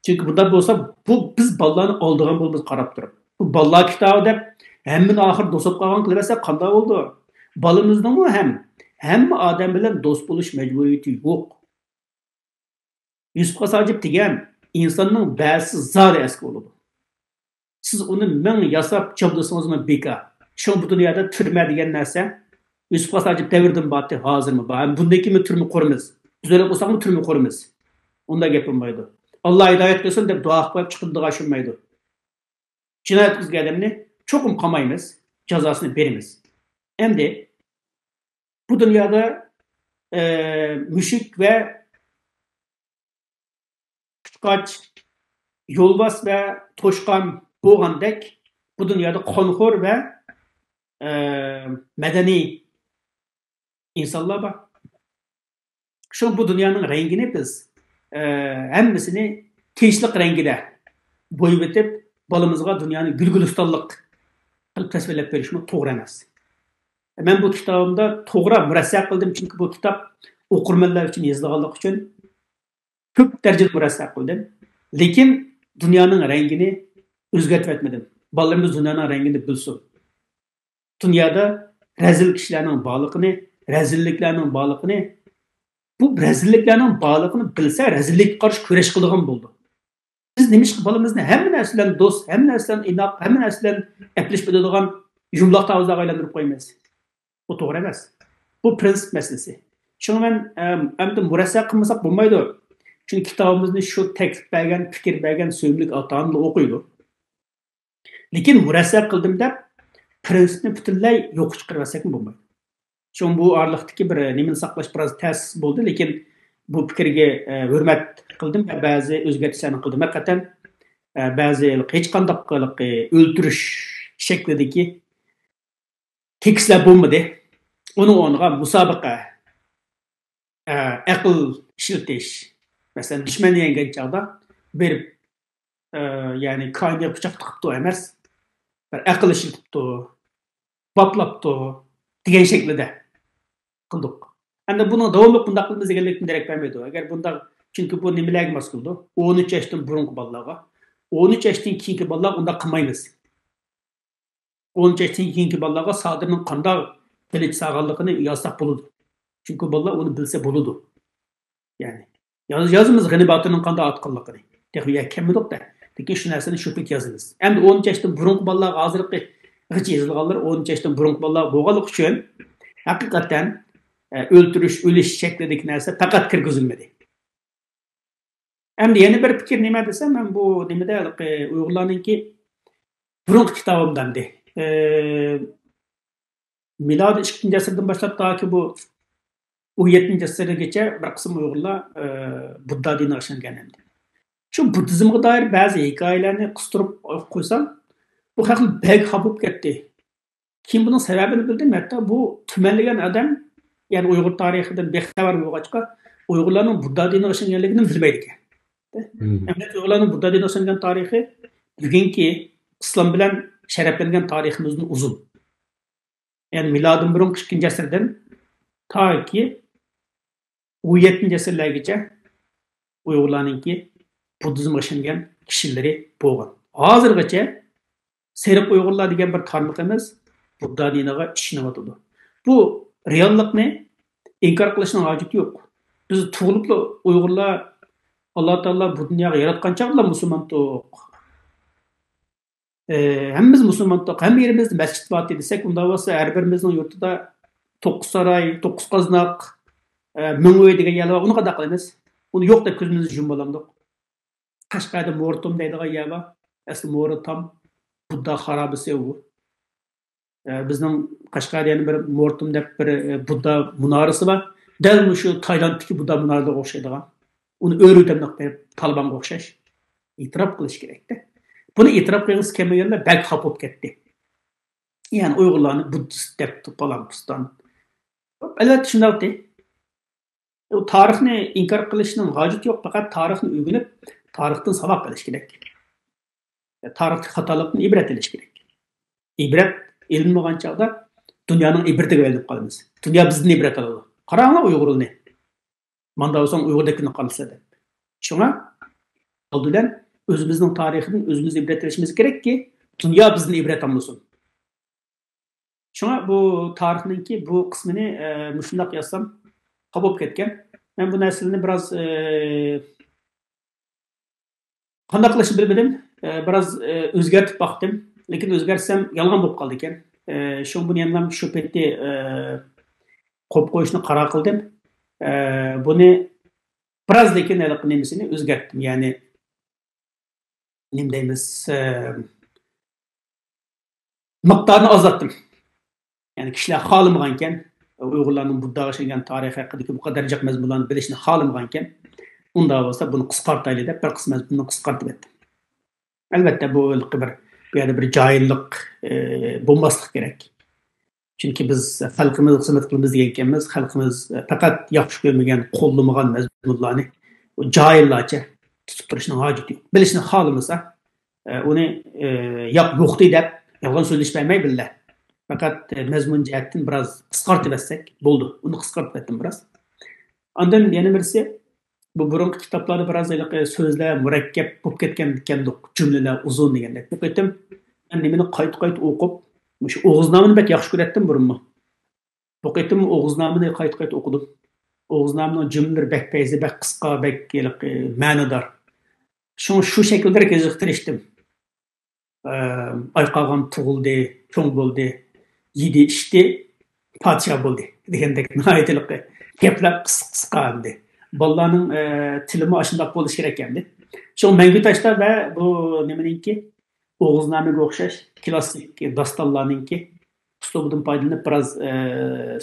چۈنكى بۇنداق بولسا، بۇ بىز بالىلارنى ئالدىغان بولىمىز قاراپ تۇرۇپ. بۇ بالىلار كىتابى دەپ ھەممىنى ئاخىرى دوست بولۇپ قالغان قىلىۋەرسەك قانداق بولىدۇ؟ بالىمىزنىڭمۇ ھەم ھەممە ئادەم بىلەن دوست بولۇش مەجبۇرىيىتى يوق. يۈسۈپ خاس ھاجىپ دېگەن ئىنساننىڭ بەزىسى زادى ئەسكى بولىدۇ. سىز ئۇنى مىڭ ياساپ چابدۇرسىڭىزمۇ بىكار. شۇڭا بۇ دۇنيادا تۈرمە دېگەن نەرسە يۈسۈپ خاس ھاجىپ دەۋرىدىن بارتى، ھازىرمۇ بار. ھەم بۇندىن كېيىنمۇ تۈرمە قۇرىمىز. بىز ئۆلۈپ بولساقمۇ تۈرمە قۇرىمىز. ئۇنداق گەپ بولمايدۇ. ئاللا ھىدايەت قىلسۇن دەپ دۇئا قىلىپ چىقىدىغان شۇمايدۇ. جىنايەت قىلغان ئادەمنى چوقۇم قامايمىز، جازاسىنى بېرىمىز. ئەمدى بۇ دۇنيادا، ئە، مۈشۈك ۋە قۇشقاچ، يولۋاس ۋە توشقان بولغاندەك، بۇ دۇنيادا قانخور ۋە، ئە، مەدەنىي ئىنسانلار بار. شۇڭا بۇ دۇنيانىڭ رەڭگىنى بىز، ئە، ھەممىسىنى تىنچلىق رەڭگىدە بويىۋېتىپ، بالىمىزغا دۇنيانى گۈل-گۈلىستانلىق قىلىپ تەسۋىرلەپ بېرىشمۇ توغرا ئەمەس. مەن بۇ كىتابىمدا توغرا مۇرەسسە قىلدىم، چۈنكى بۇ كىتاب ئوقۇرمەنلەر ئۈچۈن يېزىلغانلىقى ئۈچۈن كۆپ دەرىجىدە مۇرەسسە قىلدىم. لېكىن دۇنيانىڭ رەڭگىنى ئۆزگەرتىۋەتمىدىم. بالىلىرىمىز دۇنيانىڭ رەڭگىنى بىلسۇن. دۇنيادا رەزىل كىشىلەرنىڭ بارلىقىنى، رەزىللىكلەرنىڭ بارلىقىنى، بۇ رەزىللىكلەرنىڭ بارلىقىنى بىلسە، رەزىللىككە قارشى كۈرەش قىلىدىغان بولىدۇ. بىز نېمىشقا بالىمىزنى ھەممە نەرسە بىلەن دوست، ھەممە نەرسە بىلەن ئىناق، ھەممە نەرسە بىلەن ئەپلىشىپ بېرىدىغان يۇمىلاق تاۋۇزلارغا ئايلاندۇرۇپ قويىمىز؟ بۇ توغرا ئەمەس. بۇ پىرىنسىپ مەسىلىسى. شۇڭا مەن، ئەم، ئەمدى مۇرەسسە قىلمىساق بولمايدۇ. چۈنكى كىتابىمىزنى شۇ تەكلىپ بەرگەن، پىكىر بەرگەن سۆيۈملۈك ئاتا-ئانىلار ئوقۇيدۇ. لېكىن مۇرەسسە قىلدىم دەپ، پىرىنسىپنى پۈتۈنلەي يوققا چىقىرىۋەتسەكمۇ بولمايدۇ. شۇڭا بۇ ئارىلىقتىكى بىر نېمىنى ساقلاش بىراز تەس بولدى، لېكىن بۇ پىكىرگە، ئە، ھۆرمەت قىلدىم ۋە بەزى ئۆزگەرتىشلەرنى قىلدىم. ھەقىقەتەن، ئە، بەزى ھېلىقى ھېچقانداق ھېلىقى ئۆلتۈرۈش شەكلىدىكى تېكىستلەر بولمىدى. ئۇنىڭ ئورنىغا مۇسابىقە، ئە، ئەقىل ئىشلىتىش. مەسىلەن، دۈشمەن يەڭگەن چاغدا بېرىپ، ئە، يەنى كاينىغا پىچاق تىقىپتۇ ئەمەس، بىر ئەقىل ئىشلىتىپتۇ، باپلاپتۇ دېگەن شەكلىدە قىلدۇق. ئەمدى بۇنىڭ داۋاملىق بۇنداق قىلىمىز دېگەنلىكتىن دېرەك بەرمەيدۇ. ئەگەر بۇنداق، چۈنكى بۇ نېمىلەرگە ماس كېلىدۇ؟ ئون ئۈچ ياشتىن بۇرۇنقى بالىلارغا. ئون ئۈچ ياشتىن كېيىنكى بالىلار ئۇنداق قىلمايمىز. ئون ئۈچ ياشتىن كېيىنكى بالىلارغا سادىرنىڭ قانداق قىلىچ سالغانلىقىنى يازساق بولىدۇ. چۈنكى بالىلار ئۇنى بىلسە بولىدۇ. يەنى ياز-، يازىمىز غېنى باتۇرنىڭ قانداق ئاتقانلىقىنى. تېخى يەككە كەلمىدۇق-دە. لېكىن شۇ نەرسىنى شۇ پېتى يازىمىز. ئەمدى ئون ئۈچ ياشتىن بۇرۇنقى بالىلارغا ھازىرقىغىچە يېزىلغانلار ئون ئۈچ ياشتىن بۇرۇنقى بالىلار بولغانلىقى ئۈچۈن ھەقىقەتەن، ئە، ئۆلتۈرۈش، ئۆلۈش شەكلىدىكى نەرسە پەقەت كىرگۈزۈلمىدى. ئەمدى يەنە بىر پىكىر نېمە دېسەم، مەن بۇ نېمىدە ھېلىقى ئۇيغۇرلارنىڭكى بۇرۇنقى كىتابىمدا ئەمدى، ئى، مىلادىي ئىككىنچى ئەسىردىن باشلاپ تاكى بۇ ئون يەتتىنچى ئەسىرگىچە بىر قىسىم ئۇيغۇرلار، ئى، بۇددا دىنىغا ئىشەنگەن ئەمدى. شۇ بۇددىزمغا دائىر بەزى ھېكايىلەرنى قىستۇرۇپ قويسام، بۇ خەقلەر بەك خاپا بولۇپ كەتتى. كېيىن بۇنىڭ سەۋەبىنى بىلدىم. ھەتتا بۇ تۈمەنلىگەن ئادەم، يەنى ئۇيغۇر تارىخىدىن بىخەۋەر بولغاچقا، ئۇيغۇرلارنىڭ بۇددا دىنىغا ئىشەنگەنلىكىنى بىلمەيدىكەن. مم. ئەمدى ئۇيغۇرلارنىڭ بۇددا دىنىغا ئىشەنگەن تارىخى بۈگۈنكى ئىسلام بىلەن شەرەپلەنگەن تارىخىمىزدىن ئۇزۇن. يەنى مىلادىن بۇرۇنقى ئىككىنچى ئەسىردىن تاكى ئون يەتتىنچى ئەسىرلەرگىچە ئۇيغۇرلارنىڭكى بۇددىزمغا ئىشەنگەن كىشىلىرى بولغان. ھازىرغىچە سېرىق ئۇيغۇرلار دېگەن بىر تارمىقىمىز بۇددا دىنىغا ئىشىنىۋاتىدۇ. بۇ رېئاللىقنى ئىنكار قىلىشنىڭ ھاجىتى يوق. بىز تۇغۇلۇپلا ئۇيغۇرلار ئاللا تائالا بۇ دۇنياغا ياراتقان چاغدىلا مۇسۇلمانتۇق. ئى، ھەممىمىز مۇسۇلمانتۇق، ھەممە يېرىمىزدە مەسچىت بارتى دېسەك، ئۇنداق بولسا ھەر بىرىمىزنىڭ يۇرتىدا توققۇز ساراي، توققۇز قازناق، ئى، مىڭ ئۆي دېگەن يەرلەر بار. ئۇنى قانداق قىلىمىز؟ ئۇنى يوق دەپ كۆزىمىزنى يۇمۇۋالامدۇق؟ قەشقەردە مورتوم دەيدىغان يەر بار. ئەسلى مورا تام، بۇددا خارابىسى ئۇ. ئە، بىزنىڭ قەشقەردە يەنە بىر مورتوم دەپ بىر، ئە، بۇددا مۇنارىسى بار. دەل مۇشۇ تايلاندتىكى بۇددا مۇنارىلىرىغا ئوخشايدىغان. ئۇنى ئۆرۈتەملىق بېرىپ تالىبانغا ئوخشاش. ئېتىراپ قىلىش كېرەكتە. بۇنى ئېتىراپ قىلغۇسى كەلمىگەنلەر بەك خاپا بولۇپ كەتتى. يەنى ئۇيغۇرلارنى بۇددىست دەپتۇ، پالان پۇستان. ئەلۋەتتە شۇنداقتى. ئۇ تارىخنى ئىنكار قىلىشنىڭ ھاجىتى يوق، پەقەت تارىخنى ئۆگىنىپ، تارىختىن ساۋاق ئېلىش كېرەك. تارىختىكى خاتالىقتىن ئىبرەت ئېلىش كېرەك. ئىبرەت ئېلىنمىغان چاغدا دۇنيانىڭ ئىبرىتىگە ئايلىنىپ قالىمىز. دۇنيا بىزدىن ئىبرەت ئالىدۇ. قاراڭلار ئۇيغۇرنى. ماندا بولساڭ ئۇيغۇردەك قالىسەن دەپ. شۇڭا ئالدى بىلەن ئۆزىمىزنىڭ تارىخىدىن ئۆزىمىز ئىبرەت ئېلىشىمىز كېرەككى، دۇنيا بىزدىن ئىبرەت ئالمىسۇن. شۇڭا بۇ تارىخنىڭكى بۇ قىسمىنى، ئە، مۇشۇنداق يازسام خاپا بولۇپ كەتكەن. مەن بۇ نەرسىلەرنى بىراز، ئە، قانداق قىلىشنى بىلمىدىم. ئە، بىراز، ئە، ئۆزگەرتىپ باقتىم. لېكىن ئۆزگەرتسەم يالغان بولۇپ قالىدىكەن. ئە، شۇڭا بۇنى يەنىلا شۇ پېتى، ئە، قويۇپ قويۇشنى قارار قىلدىم. ئە، بۇنى بىراز، لېكىن ھېلىقى نېمىسىنى ئۆزگەرتتىم. يەنى نېمە دەيمىز، ئە، مىقدارىنى ئازالتتىم. يەنى كىشىلەر خالىمىغانىكەن، ئۇيغۇرلارنىڭ بۇدداغا ئىشەنگەن تارىخى ھەققىدىكى بۇ قەدەر جىق مەزمۇنلارنى بىلىشنى خالىمىغانىكەن، ئۇنداق بولسا بۇنى قىسقارتايلى دەپ بىر قىسىم مەزمۇننى قىسقارتىۋەتتىم. ئەلۋەتتە بۇ ھېلىقى بىر، بۇ يەردە بىر جاھىللىق، ئى، بولماسلىق كېرەك. چۈنكى بىز خەلقىمىزگە خىزمەت قىلىمىز دېگەنكەنمىز، خەلقىمىز پەقەت ياخشى كۆرمىگەن، قوللىمىغان مەزمۇنلارنى جاھىللارچە تۇتۇپ تۇرۇشنىڭ ھاجىتى يوق. بىلىشنى خالىمىسا، ئە، ئۇنى، ئە، ياق، يوقتى دەپ يالغان سۆزلىشىپ بەرمەي بىللە. پەقەت، ئە، مەزمۇن جەھەتتىن بىراز قىسقارتىۋەتسەك بولىدۇ. ئۇنى قىسقارتىۋەتتىم بىراز. ئاندىن يەنە بىرسى، بۇ بۇرۇنقى كىتابلاردا بىراز ھېلىقى سۆزلەر مۇرەككەپ بولۇپ كەتكەن ئىكەندۇق، جۈملىلەر ئۇزۇن دېگەندەك. بۇ قېتىم مەن نېمىنى قايتا-قايتا ئوقۇپ، مۇشۇ ئوغۇزنامىنى بەك ياخشى كۆرەتتىم بۇرۇنمۇ. بۇ قېتىم ئوغۇزنامىنى قايتا-قايتا ئوقۇدۇم. ئوغۇزنامىنىڭ جۈملىلىرى بەك پەيزى، بەك قىسقا، بەك ھېلىقى مەنىدار. شۇڭا شۇ شەكىلدە يېزىشقا تىرىشتىم. ئاي قالغان تۇغۇلدى، چوڭ بولدى، يېدى ئىچتى، پادىشاھ بولدى دېگەندەك ناھايىتى ھېلىقى گەپلەر قىسقا قىسقا ئەمدى. بالىلارنىڭ، ئە، تىلىمۇ ئاشۇنداق بولۇشى كېرەك ئەمدى. شۇڭا مەڭگۈ تاشلار ۋە بۇ نېمىنىڭكى، ئوغۇزنامىگە ئوخشاش كلاسسىك داستانلارنىڭكى ئۇسلۇبىدىن پايدىلىنىپ، بىراز، ئە،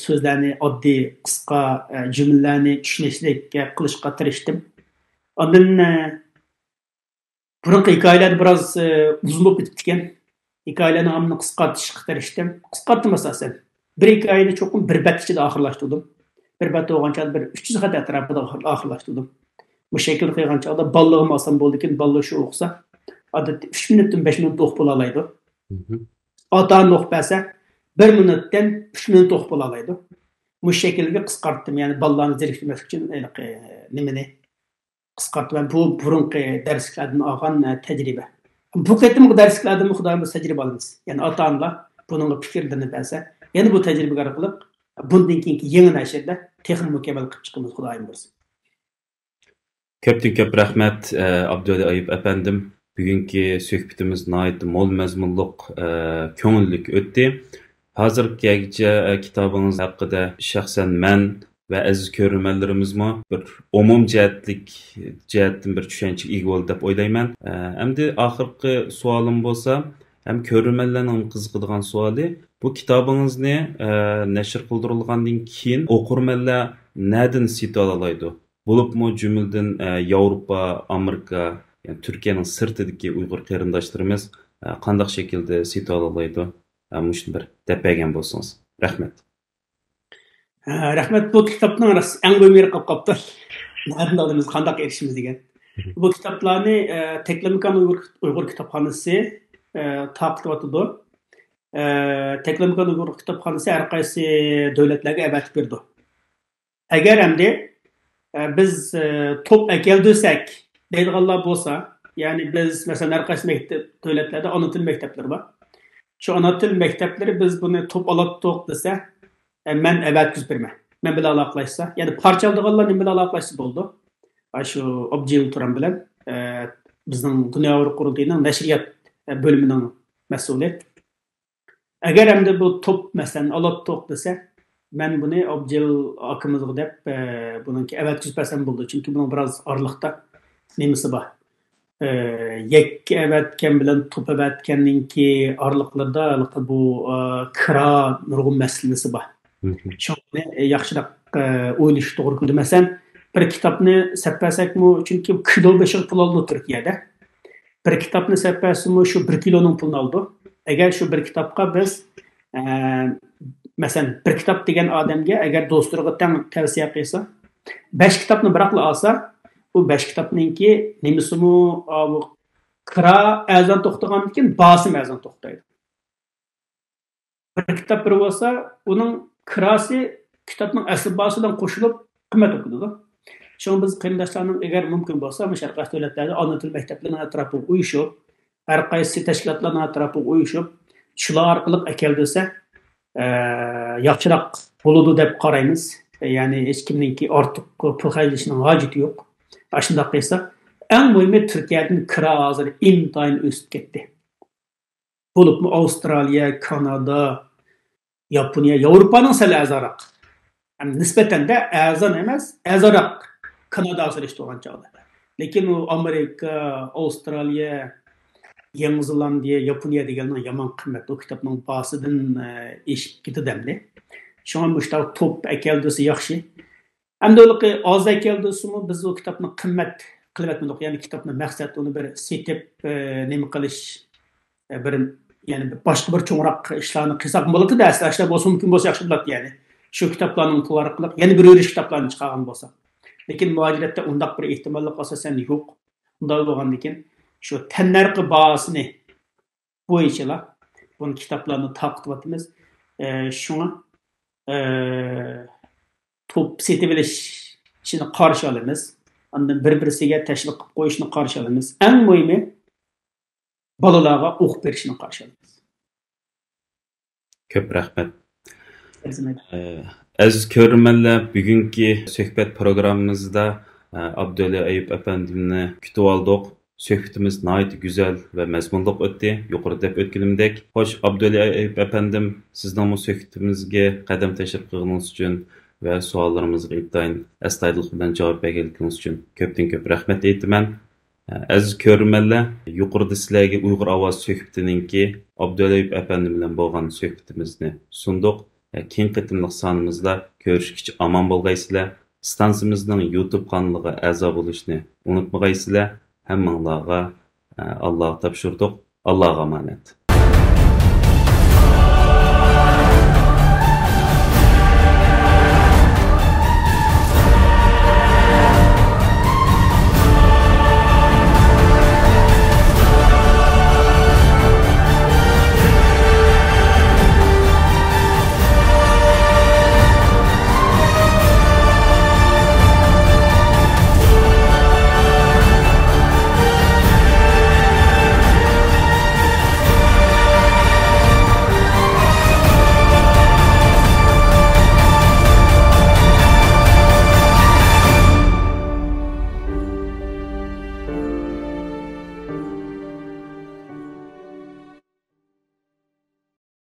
سۆزلەرنى ئاددىي، قىسقا، ئە، جۈملىلەرنى چۈشىنىشلىك قىلىشقا تىرىشتىم. ئاندىن، ئە، بۇرۇنقى ھېكايىلەردە بىراز، ئە، ئۇزۇن بولۇپ كېتىپتىكەن. ھېكايىلەرنىڭ ھەممىنى قىسقارتىشقا تىرىشتىم. قىسقارتتىم ئاساسەن. بىر ھېكايىنى چوقۇم بىر بەت ئىچىدە ئاخىرلاشتۇردۇم. بىر بەت بولغان چاغدا بىر ئۈچ يۈز خەت ئەتراپىدا ئاخىرلاشتۇردۇم. مۇشۇ شەكىلدە قىلغان چاغدا بالىلىرىمغا ئالسام بولىدىكەن، بالىلار شۇ ئوقۇسا، ئادەتتە ئۈچ مىنۇتتىن بەش مىنۇت ئوقۇپ بولالايدۇ. ئاتا ئانا ئوقۇپ بەرسە، بىر مىنۇتتىن ئۈچ مىنۇت ئوقۇپ بولالايدۇ. مۇشۇ شەكىلگە قىسقارتتىم، يەنى بالىلارنى زېرىكتۈرمەسلىك ئۈچۈن ھېلىقى نېمىنى قىسقارتىمەن. بۇ بۇرۇنقى دەرسلىكلەردىن ئالغان، ئە، تەجرىبە. بۇ قېتىمقى دەرسلىكلەردىنمۇ خۇدايىم بۇيرۇسا تەجرىبە ئالىمىز. يەنى ئاتا ئانىلار بۇنىڭغا پىكىرلىرىنى بەرسە، يەنە بۇ تەجرىبە ئارقىلىق بۇندىن كېيىنكى يېڭى نەشردە تېخىمۇ مۇكەممەل قىلىپ چىقىمىز، خۇدايىم بۇيرۇسا. كۆپتىن كۆپ رەھمەت، ئە، ئابدۇئەلى ئەيۇپ ئەپەندىم. بۈگۈنكى سۆھبىتىمىز ناھايىتى مول مەزمۇنلۇق، ئە، كۆڭۈللۈك ئۆتتى. ھازىرغىچە، ئە، كىتابىڭىز ھەققىدە شەخسەن مەن ۋە ئەزىز كۆرۈرمەنلىرىمىزمۇ بىر ئومۇم جەھەتلىك جەھەتتىن بىر چۈشەنچىگە ئىگە بولدى دەپ ئويلايمەن. ئە، ئەمدى ئاخىرقى سوئالىم بولسا، ھەم كۆرۈرمەنلەرنىڭ قىزىقىدىغان سوئالى، بۇ كىتابىڭىزنى، ئە، نەشر قىلدۇرۇلغاندىن كېيىن ئوقۇرمەنلەر نەدىن سېتىۋالالايدۇ؟ بولۇپمۇ جۈملىدىن، ئە، ياۋروپا، ئامېرىكا، يەنى تۈركىيەنىڭ سىرتىدىكى ئۇيغۇر قېرىنداشلىرىمىز، ئە، قانداق شەكىلدە سېتىۋالالايدۇ؟ ئە، مۇشۇنى بىر دەپ بەرگەن بولسىڭىز. رەھمەت. ھە، رەھمەت. بۇ كىتابنىڭ راست ئەڭ مۇھىم يېرى قاپقاپتۇ. نەدىن ئالىمىز، قانداق ئېرىشىمىز دېگەن. بۇ كىتابلارنى، ئە، تەكلىماكان ئۇيغۇر، ئۇيغۇر كىتابخانىسى، ئە، تارقىتىۋاتىدۇ. ئە، تەكلىماكان ئۇيغۇر كىتابخانىسى ھەر قايسى دۆلەتلەرگە ئەۋەتىپ بېرىدۇ. ئەگەر ئەمدى، ئە، بىز، ئە، توپ ئەكەلدۈرسەك دەيدىغانلار بولسا، يەنى بىز، مەسىلەن، ھەر قايسى مەكتەپ، دۆلەتلەردە ئانا تىل مەكتەپلىرى بار. شۇ ئانا تىل مەكتەپلىرى بىز بۇنى توپ ئالاتتۇق دېسە، ئە، مەن ئەۋەتكۈزۈپ بېرىمەن. مەن بىلەن ئالاقىلەشسە، يەنى پارچىلىدىغانلار نېمە بىلەن ئالاقىلەشسە بولىدۇ. ئاشۇ ئابجىل تۇران بىلەن، ئە، بىزنىڭ دۇنيا ئۇيغۇر قۇرۇلتىيىنىڭ نەشرىيات، ئە، بۆلۈمىنىڭ مەسئۇلى. ئەگەر ئەمدى بۇ توپ، مەسىلەن، ئالاتتۇق دېسە، مەن بۇنى ئابجىل ئاكىمىزغا دەپ، ئە، بۇنىڭكى ئەۋەتكۈزۈپ بەرسەم بولىدۇ. چۈنكى بۇنىڭ بىراز ئارىلىقتا نېمىسى بار. ئە، يەككە ئەۋەتكەن بىلەن توپ ئەۋەتكەننىڭكى ئارىلىقلىرىدا ھېلىقى بۇ، ئە، كىرا نۇرغۇن مەسىلىسى بار. شۇڭا ياخشىراق، ئە، ئويلىشىش توغرا كېلىدۇ. مەسىلەن، بىر كىتابنى سېتىپ بەرسەكمۇ، چۈنكى كىلو بېشىغا پۇل ئالىدۇ تۈركىيەدە. بىر كىتابنى سېتىپ بەرسىمۇ، شۇ بىر كىلونىڭ پۇلىنى ئالىدۇ. ئەگەر شۇ بىر كىتابقا بىز، ئە، مەسىلەن، بىر كىتاب دېگەن ئادەمگە ئەگەر دوستلىرىغا تەڭ تەۋسىيە قىلسا، بەش كىتابنى بىراقلا ئالسا، ئۇ بەش كىتابنىڭكى نېمىسىمۇ، ئاۋۇ كىرا ئەرزان توختىغاندىن كېيىن، باھاسىمۇ ئەرزان توختايدۇ. بىر كىتاب بىر بولسا، ئۇنىڭ كىراسى كىتابنىڭ ئەسلى باھاسى بىلەن قوشۇلۇپ قىممەت بولۇپ كېتىدۇ. شۇڭا بىز قېرىنداشلارنىڭ ئەگەر مۇمكىن بولسا، مۇشۇ ھەر قايسى دۆلەتلەردە ئانا تىل مەكتەپلىرىنىڭ ئەتراپىغا ئۇيۇشۇپ، ھەر قايسى تەشكىلاتلارنىڭ ئەتراپىغا ئۇيۇشۇپ، شۇلار ئارقىلىق ئەكەلدۈرسە، ئە، ياخشىراق بولىدۇ دەپ قارايمىز. يەنى ھېچكىمنىڭكى ئارتۇق پۇل خەجلىشىنىڭ ھاجىتى يوق. ئاشۇنداق قىلسا، ئەڭ مۇھىمى تۈركىيەدىن كىرا ھازىر ئىنتايىن ئۆسۈپ كەتتى. بولۇپمۇ ئاۋسترالىيە، كانادا، ياپونىيە، ياۋروپانىڭ سەل ئەرزانراق. ھەم نىسبەتەندە ئەرزان ئەمەس، ئەرزانراق كاناداغا سېلىشتۇرغان چاغدا. لېكىن ئۇ ئامېرىكا، ئاۋسترالىيە، يېڭى زېلاندىيە، ياپونىيە دېگەننىڭ يامان قىممەت. ئۇ كىتابنىڭ باھاسىدىن، ئە، ئېشىپ كېتىدۇ ئەمدى. شۇڭا مۇشۇنداق توپ ئەكەلدۈرسە ياخشى. ئەمدى ھېلىقى ئاز ئەكەلدۈرسىمۇ، بىز ئۇ كىتابنى قىممەت قىلىۋەتمىدۇق. يەنى كىتابنى مەقسەت ئۇنى بىر سېتىپ، ئە، نېمە قىلىش، ئە، بىر، يەنى باشقا بىر چوڭراق ئىشلارنى قىلساق بولاتتى-دە، ئەسلى ئاشۇنداق بولسا مۇمكىن بولسا ياخشى بولاتتى يەنى. شۇ كىتابلارنىڭ پۇلى ئارقىلىق يەنە بىر يۈرۈش كىتابلارنى چىقارغان بولساق. لېكىن مۇھاجىرەتتە ئۇنداق بىر ئېھتىماللىق ئاساسەن يوق. ئۇنداق بولغاندىكىن شۇ تەننەرخى باھاسىنى بويىچىلا بۇنى كىتابلارنى تارقىتىۋاتىمىز. ئە، شۇڭا، ئە، توپ سېتىۋېلىشنى قارشى ئالىمىز. ئاندىن بىر-بىرسىگە تەشۋىق قىلىپ قويۇشنى قارشى ئالىمىز. ئەڭ مۇھىمى، بالىلارغا ئوقۇپ بېرىشنى قارشى ئالىمىز. كۆپ رەھمەت. ئەزىز كۆرۈرمەنلەر، بۈگۈنكى سۆھبەت پروگراممىمىزدا، ئە، ئابدۇئەلى ئەيۇپ ئەپەندىمنى كۈتۈۋالدۇق. سۆھبىتىمىز ناھايىتى گۈزەل ۋە مەزمۇنلۇق ئۆتتى، يۇقىرىدا دەپ ئۆتكىنىمدەك. خوش، ئابدۇئەلى ئەيۇپ ئەپەندىم، سىزنىڭمۇ سۆھبىتىمىزگە قەدەم تەشرىپ قىلغىنىڭىز ئۈچۈن ۋە سوئاللىرىمىزغا ئىنتايىن ئەستايىدىللىق بىلەن جاۋاب بەرگەنلىكىڭىز ئۈچۈن كۆپتىن كۆپ رەھمەت ئېيتىمەن. ئەزىز كۆرۈرمەنلەر، يۇقىرىدا سىلەرگە ئۇيغۇر ئاۋازى سۆھبىتىنىڭكى ئابدۇئەلى ئەيۇپ ئەپەندىم بىلەن بولغان سۆھبىتىمىزنى سۇندۇق. كېيىنكى قېتىملىق سانىمىزدا كۆرۈشكىچە ئامان بولغايسىلەر. ئىستانسىمىزنىڭ يۇتۇب قانىلىغا ئەزا بولۇشنى ئۇنتۇمىغايسىلەر. ھەممىڭلارغا، ئە، ئاللاغا تاپشۇردۇق. ئاللاغا ئامانەت.